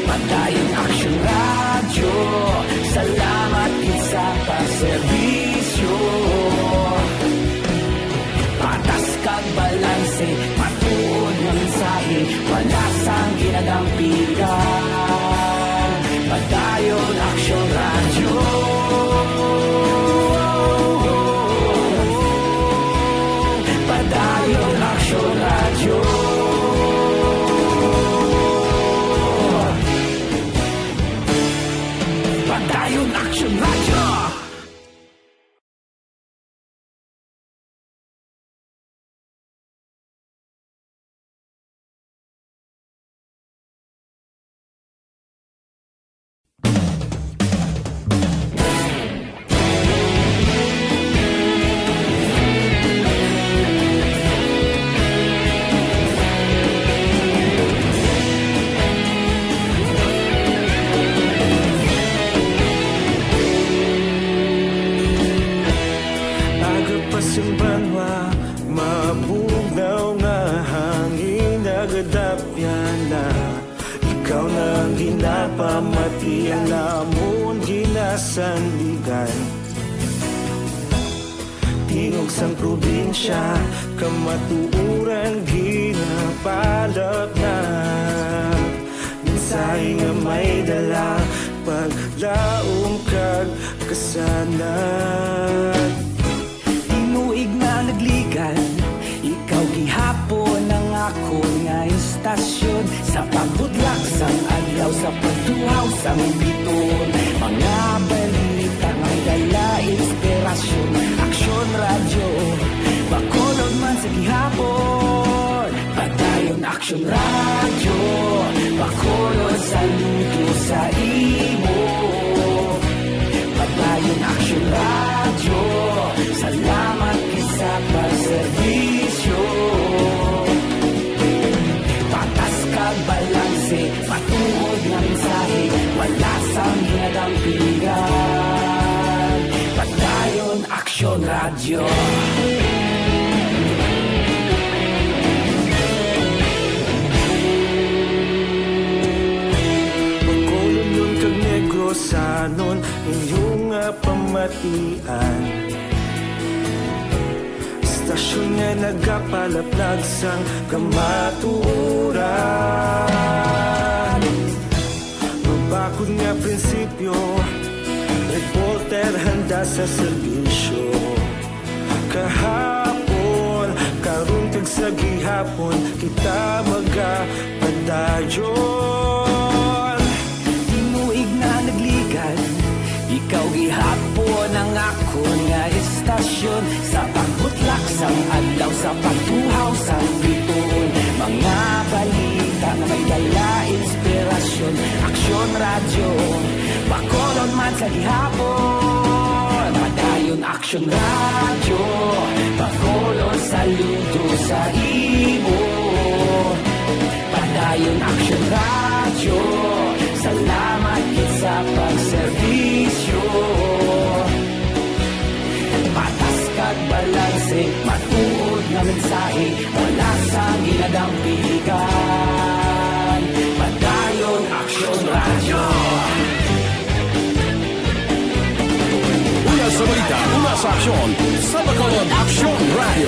Padayon Aksyon Radyo, salamat gid sa pagserbisyo. Patas kag balanse, matuod nga mensahe, wala sang ginadampigan. Padayon Aksyon Radyo. Padayon Aksyon Radyo. Padayon Aksyon Radyo. Aga pa sing banwa, mabugnaw nga hangin nagadapyan na. Ikaw na ang ginapamati, ang amon ginasandigan. Tingog sang probinsya, kamatuoran ginapalapnat. Mensahe nga may dala, paglaom kag kasanag. Tinuig na nagligan, ikaw gihapon ang akon nga istasyon. Sa pagbudlak sang adlaw, sa pagtuhaw sang biton, mga balita may dala inspirasyon. Aksyon Radyo, Bacolod man sa gihapon. Padayon Aksyon Radyo, Bacolod, saludo sa imo. Padayon Aksyon Radyo, salamat gid sa pagserbisyo. Patas kag balanse, matuod nga mensahe, wala sang ginadampigan. Padayon Aksyon Radyo. Bacolodnon kag Negrosanon, inyo nga pamatian. Istasyon nga nagapalaplag sang kamatuoran. Mabakod nga prinsipyo, reporter handa sa serbisyo. Kahapon, karon kag sa gihapon, kita magapadayon. Tinuig na nagligan, ikaw gihapon ang akon nga istasyon. Sa pagbutlak sang adlaw, sa pagtuhaw sang biton, mga balita nga may dala inspirasyon. Aksyon Radyo, Bacolod man sa gihapon. Padayon Aksyon Radyo, Bacolod sa Saludo sa imo, Padayon Aksyon Radyo. Salamat gid sa pagserbisyo. Patas kag balanse, matuod nga mensahe, wala sang ginadampigan. Padayon Aksyon Radyo. Una sa balita, una sa aksyon, sa Bacolod Aksyon Radyo.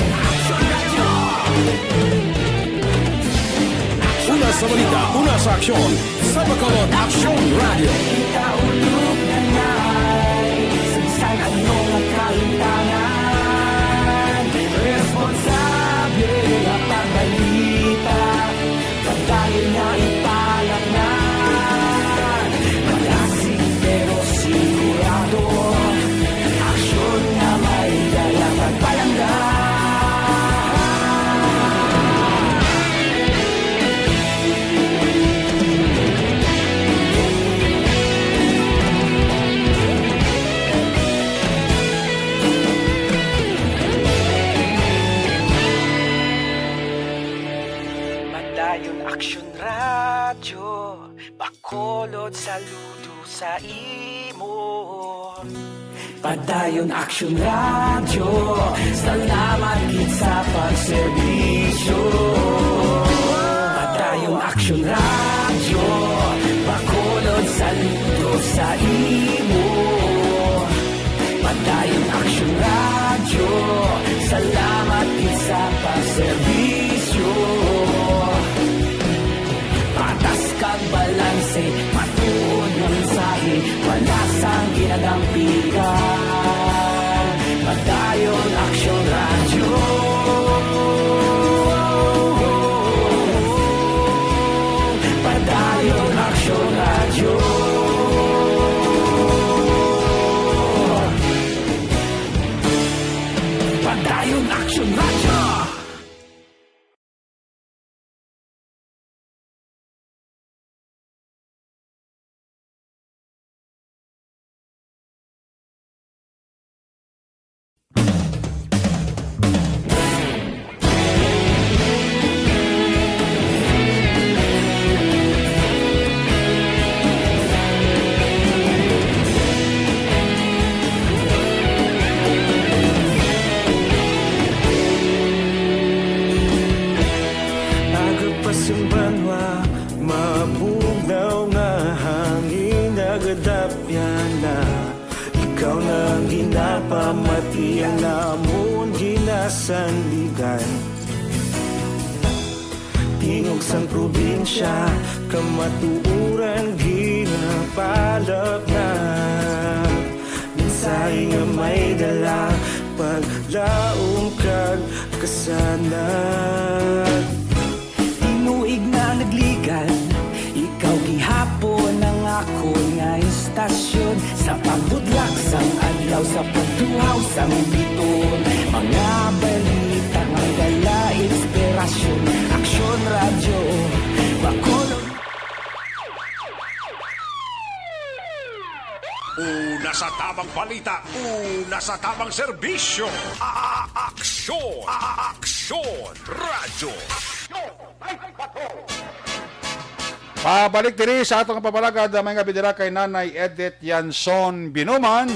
Una sa balita, una sa aksyon, sa Bacolod Aksyon Radyo. Kita ulog na na'y sagsag, ano nga kahintangan? Responsable nga pagbalita, padayon nga ipalapnan. Malasig pero sigurado, aksyon nga may dala pagpalangga. Padayon Aksyon Radyo, Bacolod, saludo sa imo. Padayon Aksyon Radyo, salamat gid sa pagserbisyo. Padayon Aksyon Radyo, Bacolod, saludo sa imo. Padayon Aksyon Radyo, salamat gid sa pagserbisyo. Patas kag balanse, matuod nga mensahe, wala sang ginadampigan. Padayon Aksyon Radyo. Padayon Aksyon Radyo. Padayon Aksyon Radyo. Aga pa sang banwa, mabugnaw nga hangin nagadapyan na. Ikaw na ang ginapamati, ang amon ginasandigan. Tingog sang probinsya, kamatuoran ginapalapnat. Mensahe nga may dala, paglaom kag kasanag. Tinuig na nagligad, ikaw gihapon ang akon nga istasyon. Sa pagbudlak sang adlaw, sa pagtuhaw sang biton, mga balita nga dala inspirasyon. Aksyon Radyo, Bacolod. Una sa tamang balita, una sa tamang serbisyo. A-, a-, aksyon, a-, a-, aksyon, radyo. Aksyon, may patrol. Pabalik diri sa atong pamalaga, mga bidira, kay Nanay Edith Yanson Binuman,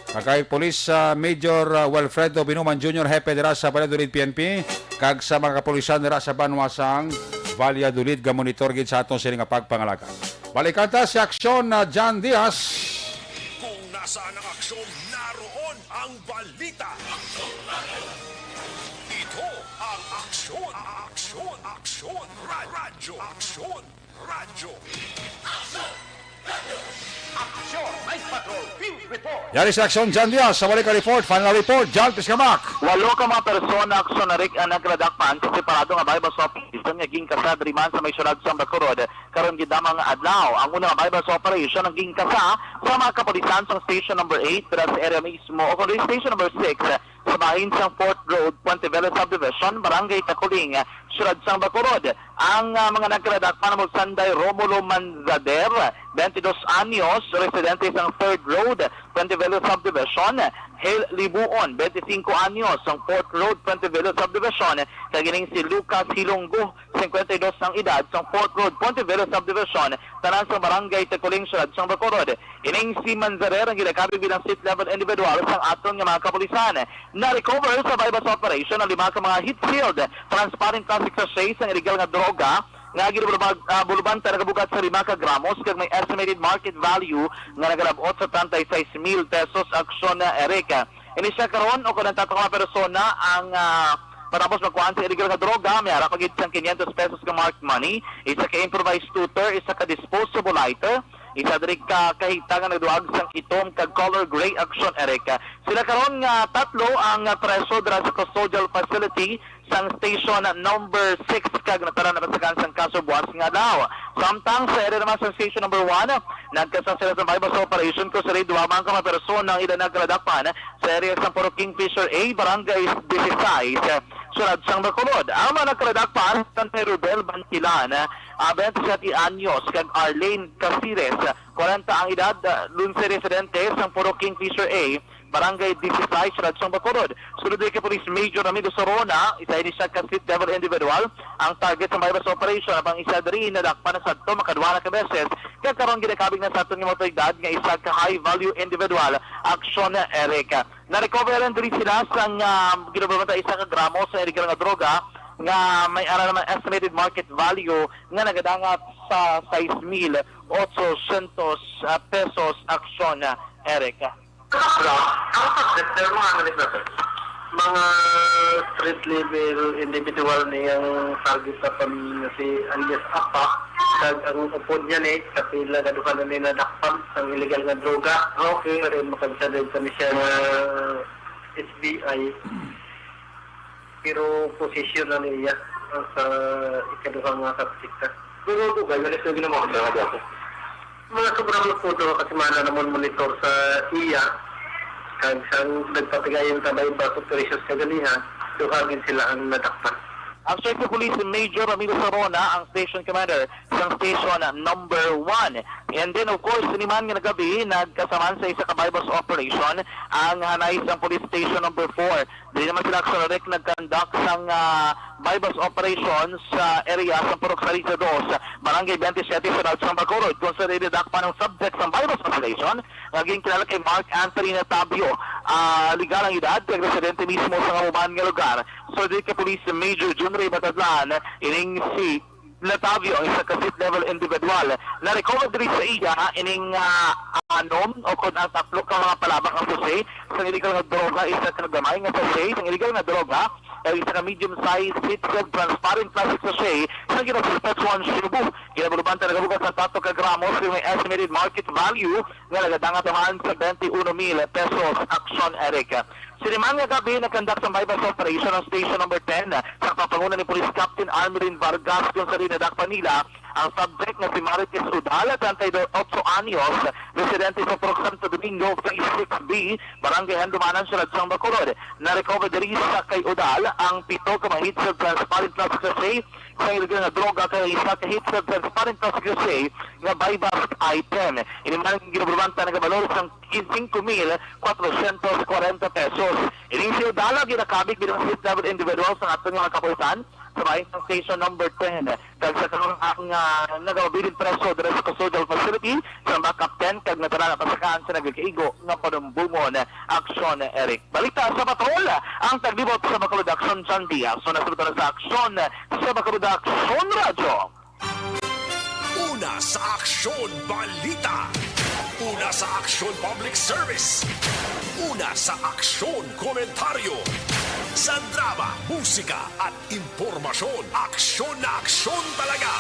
kag kay Police, ah, Major, ah, Wilfredo Binuman Junior, hepe dira sa Valladolid P N P, kag sa mga kapulisan dira sa banwa sang Valladolid, gamonitor gid sa aton sini nga pagpangalaga. Balikan ta si Aksyon na John Diaz. Kung nasaan ang aksyon, naroon ang balita. Ito ang Aksyon, Aksyon, Aksyon, Ra-, Radyo, Aksyon, Radyo. Aksyon, Night Patrol, Field Report. Yari sa Aksyon, John Diaz. Sa balik ang report, final report, John Piscamak. Walo ka mga persona, Aksyon, Rick, ang nagladakpan sa separado nga buy-bust operation nga ginkasa diri man sa may siyudad sang Bacolod. Karon gid lamang nga adlaw, ang una nga buy-bust operation ang ginkasa sa mga kapulisan sa Station Number Eight, pero sa area mismo, o kundi Station Number Six, sa bahin sang Fourth Road, Puente Vela Subdivision, Barangay Taculing, siyudad sang Bacolod. Ang, ah, mga nagkadakpan amo si Sanday Romulo Manzader, twenty-dos anyos, residente sang Third Road, Puente Velo Subdivision, Hale Libuon, twenty-singko anyos, sang Fourth Road, Puente Velo Subdivision, kag ining si Lucas Hilonggo, singkwenta y dos ang edad, sang Fourth Road, Puente Velo Subdivision, tanan sa Barangay Tecoling, siyudad sang Bacolod. Ining si Manzader ang ginakabig bilang street level individual sang aton nga mga kapulisan. Na-recover sa buy-bust operation ang lima ka mga heat-sealed transparent plastic sachet sang illegal nga droga nga ginabulubag-, ah, bulubanta nagabugat sa lima ka gramos kag may estimated market value nga nagalab-ot sa treinta y seis mil pesos. Aksyon na, Eric. Ini siya karon o kung ang tatlo ka mga persona ang, ah, matapos magkuhaan sa illegal nga droga, may ara pa gid sang quinientos pesos nga marked money, isa ka improvised tutor, isa ka disposable lighter, isa diri ka kahita nga nagduag sang itom kag color gray. Aksyon, Eric. Sila karon nga tatlo ang, ah, preso dira sa custodial facility sang station number six kag natara na pasakan sang kaso buwas nga adlaw. Samtang sa area naman sa station number one, nagkasa sila sa buy-bust operation kung sa duha man ka mga persona ang ila nagkaladakpan sa area sang Purok Kingfisher A, Barangay dieciséis, siyudad sang Bacolod. Ang mga nagkaladakpan, Sanday Rubel Bantilan, ah, twenty-seven anyos, kag Arlene Casires, kwarenta ang edad, ah, dunse residente sang Purok Kingfisher A, Barangay dieciséis, siyudad sang Bacolod. Sunod kay Police Major Ramiro Sorona, isa ini siya ka street level individual, ang target sa buy-bust operation, habang isa diri nadakpan na sadto makaduha na ka beses, kag karon ginakabig na sa aton nga mga otoridad nga isa ka high value individual. Aksyon, Eric. Na-recover diri sila sang, ah, ginabulubanta isa ka gramo sa illegal nga droga nga may ara naman estimated market value nga nagadangat sa sais mil otsosyentos, ah, pesos. Aksyon, Eric. Kapag ang subject, sir, mga ano ni sir? Mga street level individual niyang target sa pamilya si alias Apa. Kag ang upod niya ni, kapila ka duha na ni nadakpan sang illegal nga droga. Okay. Pero makagsadad pa ni siya nga S B I. Pero posisyon na niya sa ikaduha nga subject. Pero dugay na siya ginawa sa mga Mga sobra mo po, duha ka semana namon monitor sa iya. Kag sang nagpatigayon ta may bus operations kagalihan, duha gid sila ang nadakpan. Aksyon kay Police Major Ramiro Sarona, ang station commander sang station number one. And then, of course, sini man nga nagabi, nagkasaman sa isa ka buy-bust operation ang hanay sang Police Station number four. Dili naman sila, Aksyon, Eric, nag-conduct sang, ah, buy-bust operation sa area sang Purok Salitre dos, Barangay twenty-seven, Siyudad sang Bacolod, kung sa dinidakpan ang subject sang buy-bust operation nga ginkilala kay Mark Anthony Natavio, ah, legal ang edad, kag residente mismo sa nga human nga lugar. So, diri kay Police Major Jun Ray Matadlan, ining si Natavio, ang isa ka street level individual. Na-recover diri sa iya ining, ah, anom o kon ang tatlo ka mga palabak nga sachet sa illegal nga droga, isa ka gamay nga sachet sa illegal nga droga, kag isa ka medium size heat-sealed transparent plastic sachet sa ginasuspetsuhan shabu. Ginabulubanta nagabugat sa tatlo ka gramo sa may estimated market value nga nagadangat naman sa twenty-one mil pesos. Aksyon, Eric. Sini man nga gabi, nag-conduct sang buy-bust operation ang Station Number ten sa kapanguna ni Police Captain Armelin Vargas, kung sa dinadakpan nila ang subject nga si Marites Udal, treinta y ocho anyos, residente sa Purok Santo Domingo, Phase six B, Barangay Handumanan, Siyudad sang Bacolod. Na-recover diri sa kay Udal ang pito ka mga heat-sealed transparent plastic sachet sa illegal nga droga, kag isa ka heat-sealed transparent plastic sachet nga buy-bust item. Ini man ang ginabulubanta nagabalor sang singko mil kwatrosyentos kwarenta pesos. Ini si Udal ginakabig bilang street level individual sa aton nga mga kapulisan sa bahin sang Station Number ten. Kag sa karon ang, ah, nagabilin preso diri sa custodial facility sa Backup ten, kag natara na pasakaan sa nagakaigo nga panumbongon. Aksyon, Eric. Balita sa Patrol, ang taglibot sa Bacolod Aksyon, John Diaz. So, nasulat na sa Aksyon, sa Bacolod Aksyon Radyo. Una sa Aksyon Balita. Una sa Aksyon Public Service. Una sa Aksyon Komentaryo. Sa drama, musika at impormasyon, aksyon na aksyon talaga.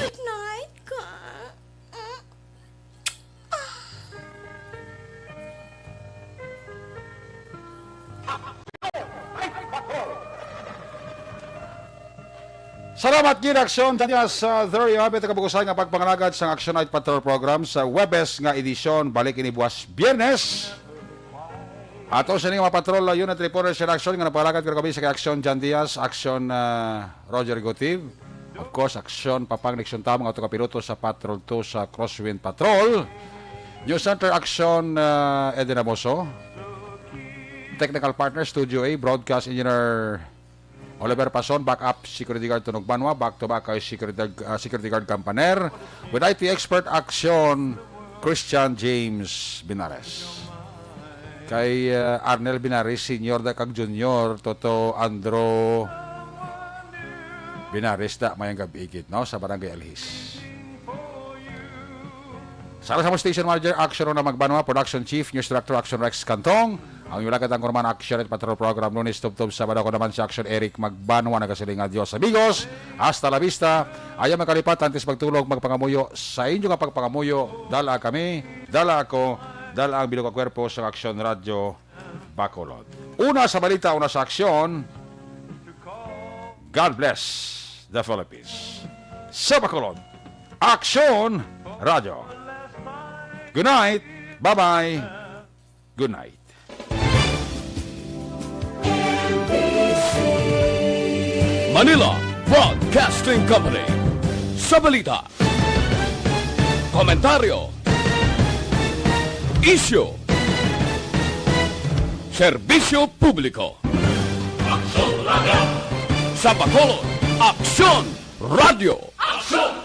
Good night, ka. Salamat gid, Aksyon. Dito sa There You Have It, ang kabukusan nga pagpangalagad sa Aksyon Night Patrol Program sa Webes nga edisyon. Balik ini buwas Biyernes. Ato sini nga mga patrol, uh, unit reporters in action nga nagpalakad karon gabii sa kay Aksyon Jan Diaz, Aksyon, uh, Roger Gotiv. Of course, Aksyon Papang Nixon Tam, nga ato kapiloto sa Patrol two sa Crosswind Patrol. News Center Aksyon, uh, Eden Amoso. Technical partner, Studio A, broadcast engineer Oliver Pason, backup security guard Tunog Banwa, back to back kay security, uh, security guard Campaner. With I T expert Aksyon, Christian James Binares. Kay, uh, Arnel Binares, Senior da kag Junior, Toto Andro Binares da, mayang gabi gid, no, sa Barangay Alhis. Sa sa mo station manager, Action Rona Magbanwa, production chief, news director, Action Rex Cantong. Ang inyong lagad ang kurman, Action at Patrol Program, Lunes tubtob Sabado. Ako naman si Action Eric Magbanwa, nagasiling, "Adios, amigos. Hasta la vista." Ayaw magkalipat, antes magtulog, magpangamuyo. Sa inyo nga pagpangamuyo, dala kami, dala ako, dala ang bilog nga kwerpo sa Action Radio Bacolod. Una sa balita, una sa aksyon, God bless the Philippines. Sa Bacolod, Aksyon Radyo. Good night. Bye-bye. Good night. Manila Broadcasting Company. Sa balita, komentaryo, isyu, serbisyo publiko. Aksyon Radio. Sa Bacolod, Aksyon Radio. Aksyon